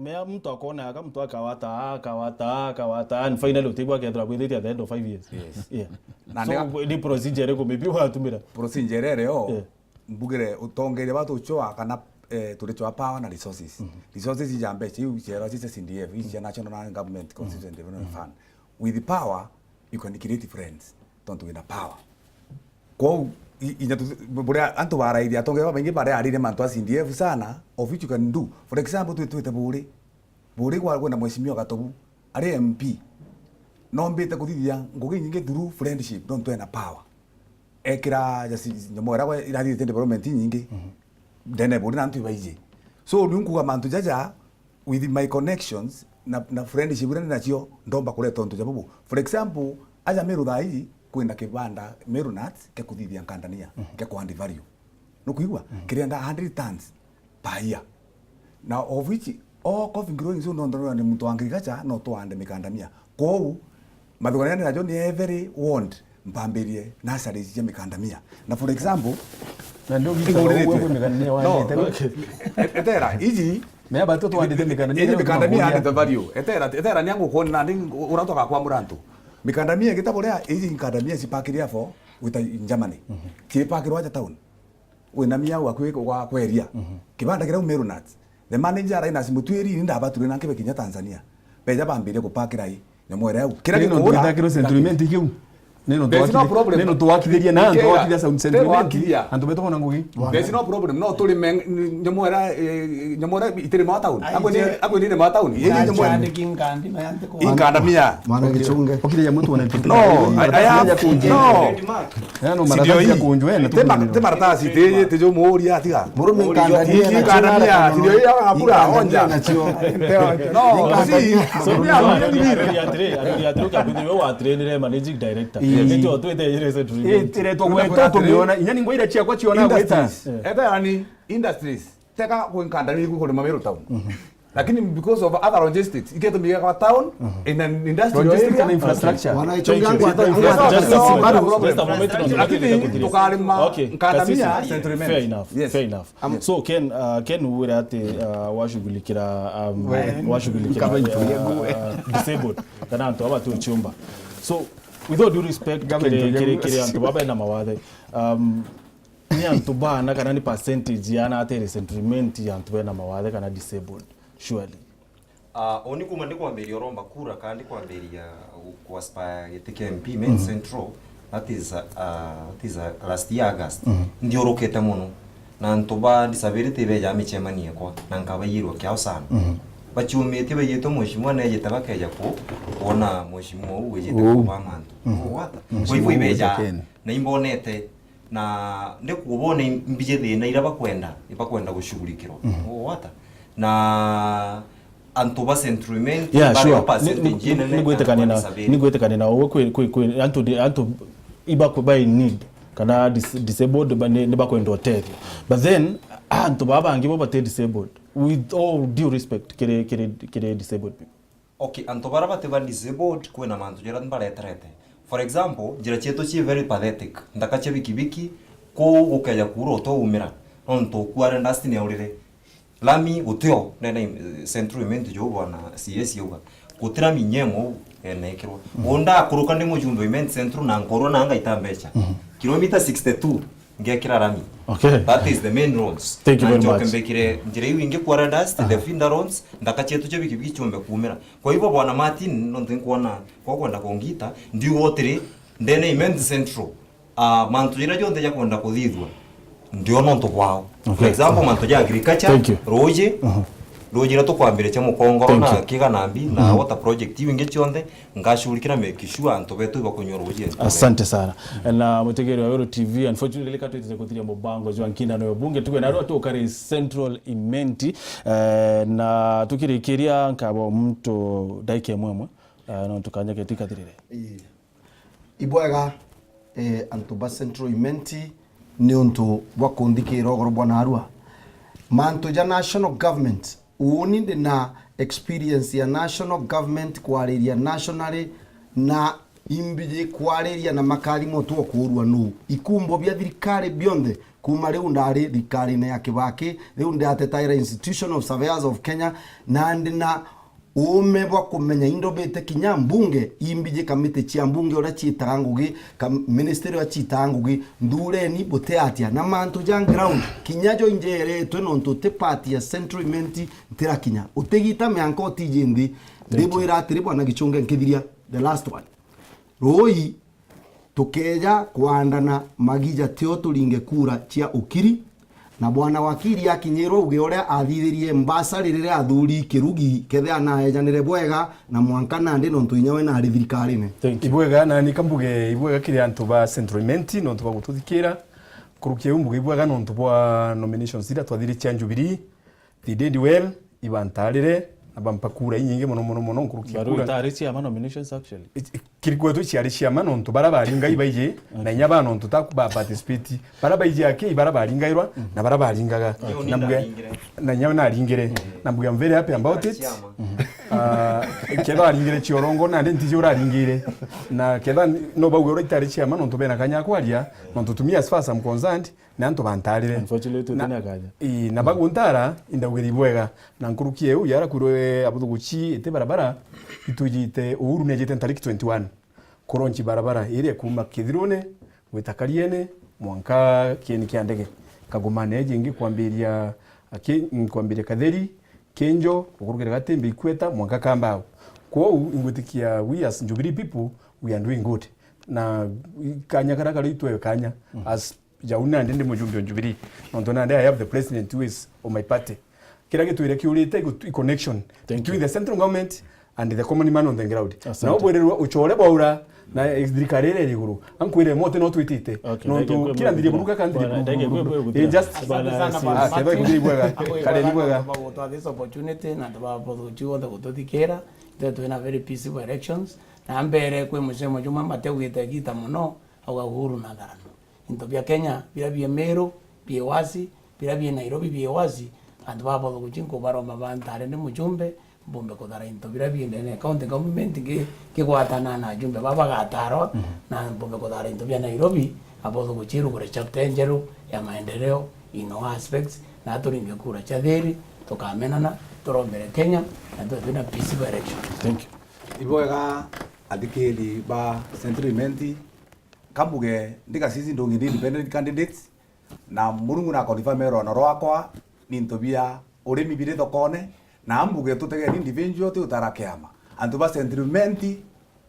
mea mtu akona aka mtu akawata, akawata, akawata, and finally utigwa akethira bwithitie at the end of five years. Yes. Yeah. Na so, ni procedure iriku maybe watumira? Procedure iria yo, yeah, mbugire utongeria batu chwa kana, eh, turi chwa power na resources. Resources ija mbeca iu ciera cia C D F, iu cia National Government Constituency Development Fund. With power, you can create friends. Tontu wina power. Kwou, i-, inya tu-, bu-, buria antu barairie, atongeria babaingi baria arire mantu a C D F sana, of which you can do. For example, twi-, twite Buri. Buri gwa-, gwina mheshimiwa Gatobu, ari M P. Nombite kuthithia ngugi inyingi through friendship, nontu ena power. Ekira ja si-, nyomo iria gwa-, irathithite development inyingi. Ndene Buri na antu ibaiji. So, riu nkuga mantu jaja, with my connections na, na friendship iria ndi nacio, ndomba kureta untu ja bubu. For example, aja Meru thaa ii, kwina kibanda Meru Nuts kia kuthithia nkandania, kia kuhandi value. Nukwigua? Kirenda hundred tons per year. Na of which, all coffee growing zone, no ndona ni muntu wa agriculture, no tuande mikandania. Kwou, Mathugania najo ni every ward mpambirie nurseries cia mikandamia. Na for example, na ndio gita igurite uwe mikandamia wa no, etera. Etera, iji. Mea batu twandite mikandamia. Iji mikandamia andite value. Etera, etera ni angu kuona ndi uratoka kwa murantu. Mikandamia gita buria, iji mikandamia cipakiria for with Germany. Kipakirwa aja town. Wina miau akwi gwa kweria. Kibanda kiria Meru Nuts. The manager Linus Mutwiri ni ndabature na nkibe kinya Tanzania. Beja bambire gupakira i nyomo iria au. Kiria gikuura. Kiria gikuura. Central Imenti kiu. Neno There's no twakithe-, problem. Neno twakithirie na antu Ikega. Wakithia Sound Sentiment. Wakithia. Antu betu bona ngugi. There's no problem. No tuli meng-, nyamwera, eh, nyamwera itirima town. Ai, Akwe ni, je- akwe ni rima town. Ye Ai, nyamwera. Jandiki ngandi, mayante kwa- Ingandamia. Mwana Gichunge. Okire ya mtu wana No, I, I have, no. Ya no Sindio maratasi ya hii? Kunjwe na Te ma-, tukunywe. Te maratasi, te, te jo muri atiga. Murume Muri jo. Ingandamia na Ingandamia, chio. Sindio hii ya kura, Ingandamia onja. Na chio. No, si, so, so, arori atiri, arori atiri, ukabidi we wa trainire managing director. Ii. Nitio twite ire century. Ii, ire to gweto tumiona, inya ni ngwira ciakwa ciona gwita. Industries. Eh. Eta yani, industries. Teka kwinkandamia iku kuri Mamiru town. Mhm. Lakini because of other logistics, iketumika kwa town, mhm, in an industrial Logistics area. And infrastructure. Wana Thank you. Just a moment, just a moment, no, Lakini tukarima Okay, nkandamia Kasisi, Central Imenti. Fair enough, yes, fair enough. Am- So, Ken, uh, Ken uwira ati, uh, washughulikira, um, We. Washughulikira, Kama uh, uh, disabled, kana antu aba tu chumba. So, with all due respect, Kama kiri, kiri, kiri antu baba na mawathe, um, ni antu bana kana ni percentage yana atiri Central Imenti ya antu bena mawathe kana disabled, surely? Ah, uni kuma ndikwambiria uromba kura, kana ndikwambiria gu-, kuaspire giti kia M P Imenti, mhm, Central, that is, ah, that is, ah, last year August. Mhm. Nthiurukite mono. Na antu ba disability beja michemani ekwa, na nkabaiyirwa kiao sana. Mhm. Bachiumitie baiyitwe mheshimiwa nejite bakeja ku-, kuona mheshimiwa uu wijite Uu. Kuba mantu. Mhm. Ugwata. Mheshimiwa Kwa hivyo ibeja, Ken. Na imbonete, na ndikubona imbiji thina ira bakwenda, ibakwenda gushughulikirwa. Mhm. Ugwata. Na antu ba Central Imenti, Yeah, bari sure. Ni, percentage ni, inene ni gwitikania na, antu ba disability. Ni gwitikania na uwe kwi, kwi, kwi, antu di-, antu iba ku-, ba in need, kana dis-, disabled, ba ni, ni bakwenda utethio. But then, antu ba bangi bo bati disabled, with all due respect, kiri, kiri, kiri disabled people. Okay, antu bara bati ba disabled, kwina mantu jaria mbareterete. For example, njira cietu ci very pathetic. Nthaka cia bikibiki, kuu gukeja kuura utoumira. Nontu kuare dust ni aurire. Lami gutio, nene, eh, Central Imenti jo bwana C S yauga. Guti lami nyemo, eh, nekirwa. Mhm. Unda akuruka ndi mujumbe Imenti Central na nkorwa na ngaita mbecha. Mhm. Kilomita sixty-two, ngekira lami. Okay. That is the main roads. Thank you very much. Na njoke mbekire njira iu ingi kuara dust, aha, the feeder roads, nthaka cietu cia bikibiki ciumbe kuumira. Kwa hivyo, bwana Martin, nontu nkwona kwa kwenda kungita, ndiuga utiri, ndene Imenti Central, ah, mantu jaria jonthe jakwenda kuthithua, ndio nontu bwao. For Okay. example, mantu ja agriculture, Thank you. ruuji, Mhm. ruuji iria tukwambiricia mukongoro Thank na you. Kiga na mbi, na Mhm. water project iu ingi cionthe, ngashughulikira make sure antu betu ibakunywa ruuji. Asante sana. Na mutegeri wa Weru T V, unfortunately, ka twitite kuthiria mubango jwa nkindano ya ubunge, tugwe narua tukari Central Imenti, eh, na tukirikiria nkabo muntu ndaika imwe imwe, eh, nontu kanya getu ikathirire. Ii. Ibwega, eh, antu ba Central Imenti, ni untu bwa kunthikira ugoro bwa narua. Mantu ja national government, uuni ndi na experience ya national government kwariria nationally, na imbiji kwariria na makathimo twa kuurua nuu. Ikumbo bia thirikari bionthe, kuma riu ndari thirikarine ya Kibaki, riu ndatetaira Institution of Surveyors of Kenya, na ndi na uume bwa kumenya indobite kinya mbunge, imbiji kamiti cia mbunge uria ciitaga ngugi, ka ministry uria ciitaga ngugi, nthureni buti atia. Na mantu ja ground, kinya jo injeretwe nontu ti part ya Central Imenti ntirakinya. Utigita mianka utiji nthi, Thank you. Ndibwira atiri, bwana Gichunge, nkithiria, the last one. Ruui, tukeja kwandana magija tio turinge kura cia ukiri, na bwana wakiri akinyirwa uge uria athithirie mbasari riria athuri Kirugi kethira naejanire bwega na mwanka nandi nontu inya we nari thirikarine. Thank you. Ibwega, na ni kambuge ibwega kiri antu ba Central Imenti nontu bwa gututhikira. Nkuruki iu mbuge ibwega nontu bwa nominations iria twathiri cia Jubilee. They did well, ibantarire, na bampa kura inyingi mono, mono, mono, nkuruki ya Baru kura. Itari ciama nominations, actually. I-, i-, kiri kwetu ciari ciama nontu bara baringa ibaiji, na inya ba nontu taku ba participate. Bara baiji aki, bara baringairwa, na bara baringaga. Nyo Na mbuge, ndaringire. Na inya naringire. Na mbuge, I'm very happy about it. Ciama. Ah, ketha aringire ciorongo, na ndi ntiji uraringire. Na ketha no bauge ura itari ciama nontu bena kanya kwaria, nontu to me as far as I'm concerned, na antu bantarire. Unfortunately, na, tutina kaja. Ii, na baguntara, indaugire ibwega. Na nkuruki eu, yara kwirwe abuthuguchi iti barabara, itujite Uhuru nejite ntariki twenty-one. Kuronchi barabara iria kuma Kithirune, gwita Kariene, mwanka kieni kia ndege. Kagumane jingi kwambiria, aki-, kwambiria Katheri, Kinjo, gukurukira Gatimbi, Ikweta, mwanka Kambau. Kwou, ingwitikia we as Jubilee people, we are doing good. Na kanya karia kari itwe kanya, as jau nandi ndi mujumbe o Jubilee. Nontu nandi I have the president who is of my party. Kiria gitwire kiurite i connection between the central government and the common man on the ground. Asante. Na ubwirirwe ucore bwaura na thirikari iria iri iguru. Ankwire mote no twitite. Okay, nontu kila ndiri buruka kandi just. Asante sana, bwana. Ah, kethwa ikugiri bwega. Kare ni bwega. Bagutwa this opportunity na tubabothuchu bonthe gututhikira. Itwe twina very peaceful elections. Na mbere kwi mucemo juma mbateugite gita muno, auga Uhuru na Tharano. Into bia Kenya biria bie Meru bie wasi, biria bie Nairobi bie wasi, antu baba bothuguchi nkubaromba bantare ndi mujumbe, mbumbe kuthara into biria bie ndene ya county government ngi-, ngigwatana na ajumbe baba bagatarwa, na mbumbe kuthara into bia Nairobi, abothuguchi rugure chapter njeru ya maendeleo in all aspects, na turinge kura cha thiri, tukamenana, turombere Kenya, na tuwe twina peaceful election. Thank you. Ibwega athikiri ba Central Imenti, kambuge ndi Gaciji ndungi ndi independent candidates, na Murungu na confirm rwano rwakwa ni into bia urimi biri thokone, na ambuge tutegeni individual ti utara kiama. Antu ba Central Imenti,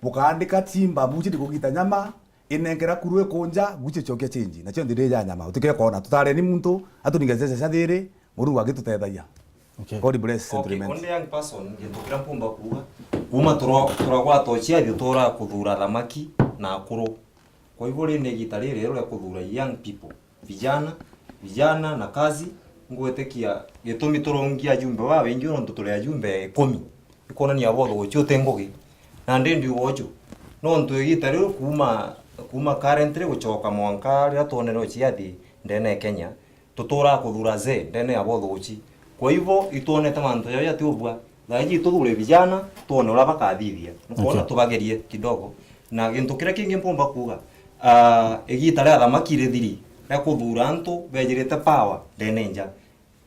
bukaandika chimba buchi ni kugita nyama, inenkera kuru ikunja, guchi chokia change. Nacio nthiri ya nyama, utikekona. Tutareni muntu, aturinge zeca cia thiri, Murungu agitutethagia. Okay. God bless Central Imenti. Okay, only young person, gintu kiria mpumba kuuga, kuma tura-, turagwata uciathi tura kuthura thamaki na akuru. Kwa hivyo, ri ni igita riri ria kuthura young people, vijana, vijana na kazi, ngwitikia gitumi turungi ajumbe babaingi nontu turi ajumbe ikumi. Ikwonania bothuguchi uti ngugi. Na ndi ndiuga uju. Nontu igita riu kuma, kuma currently gucoka mwanka riria twonere uciathi ndene ya Kenya, tuturaa kuthura zee ndene ya bothuguchi. Kwa hivyo, itwonete mantu jau jatiubua. Thaa iji tuthure vijana, twone uria bakathithia. Nukwona, okay, tubagerie kidogo. Na gintu kiria kingi mpumba kuuga, ah, igita ria thamaki rithiri ria kuthura antu bejirite power ndene nja.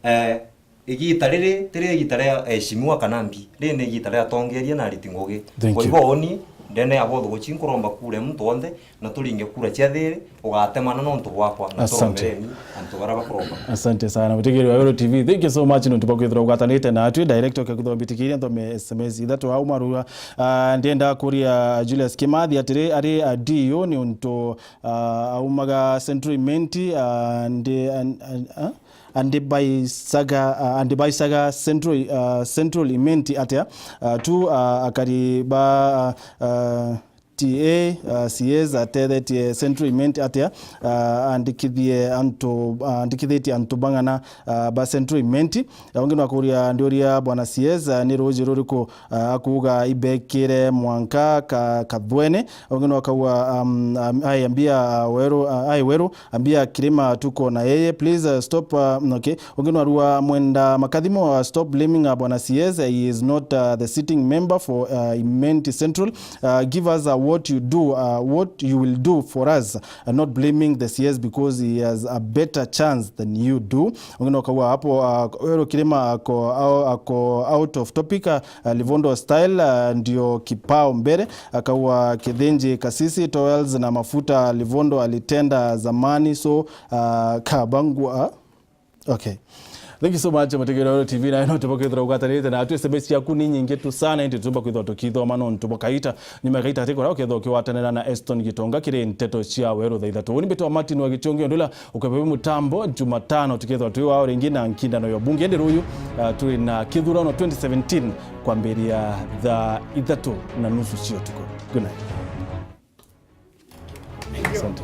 Eh, igita riri, ti ria igita ria eheshimiwa kana mbi. Riri ni igita ria atongeria na ariti ngugi. Thank you. Kwa hivyo, uni ndene ya bothuguchi nkuromba kura muntu wonthe, na turinge kura cia thiri, ugatemana nontu bwakwa, na, asante, turombere ni antu baria bakuromba. Asante sana, mutegeri wa Weru T V. Thank you so much nontu bwa kwithirwa ugwatanite na atwi. Direct oke kuthomba mbitikiria nthome S M S ithatu au marua. Ah, ndienda kuria Julius Kimathi atiri, ari, ah, D U ni untu, ah, aumaga Central Imenti, ah, ndi, an-, an-, ah? Andibaisaga, ah, Andibaisaga Central, ah, Central Imenti atia? Ah, tu, ah, akari ba, ah, ah, T A, ah, C As atethetie Central Imenti atia? Ah, andikithie antu, ah, andikithitie antu bang'ana, ah, ba Central Imenti. Ah, ungi nwakuria ndiuria bwana C As, ah, ni ruuji ruriku, ah, akuuga ibekire mwanka ka-, kathwene. Ungi nwakauga, um, um, ai ambia, ah, Weru, ah, ai Weru, ambia Kirima tuko na yeye. Please, uh, stop, uh, okay. Ungi nwarua Mwenda Makathimo, uh, stop blaming, uh, bwana C S. He is not, uh, the sitting member for, uh, Imenti Central. Uh, give us, uh, what you do, uh, what you will do for us, uh, not blaming the C S because he has a better chance than you do. Ungi nwakauga hapo, uh, Weru Kirima ako, ako out of topic, uh, uh, Livondo style, uh, ndio kipao mbele. Akauga Kithinji Kasisi, towels na mafuta Livondo alitenda zamani, so, uh, kabangwa. Okay. Thank you so much, mutegeri wa Weru T V, na no tubokethira ugwatanirite na atwi. S M S ciaku ni nyingi tu sana, indi tutumba kwithwa tukithoma nontu bwa kaita. Nyuma ya kaita ati kora ukethwa ukiwatanira na Eston Gitonga kiri nteto cia Weru thaa ithatu. Uni mbitwa Martin wa Gichungi, ndula Ukabebe mutambo Jumatano, tukethwa twi wao ringi na nkindano ya ubunge. Indi ruyu, ah, turi na kithurano twenty seventeen kwambiria thaa ithatu na nusu cia utuku. Good night. Asante.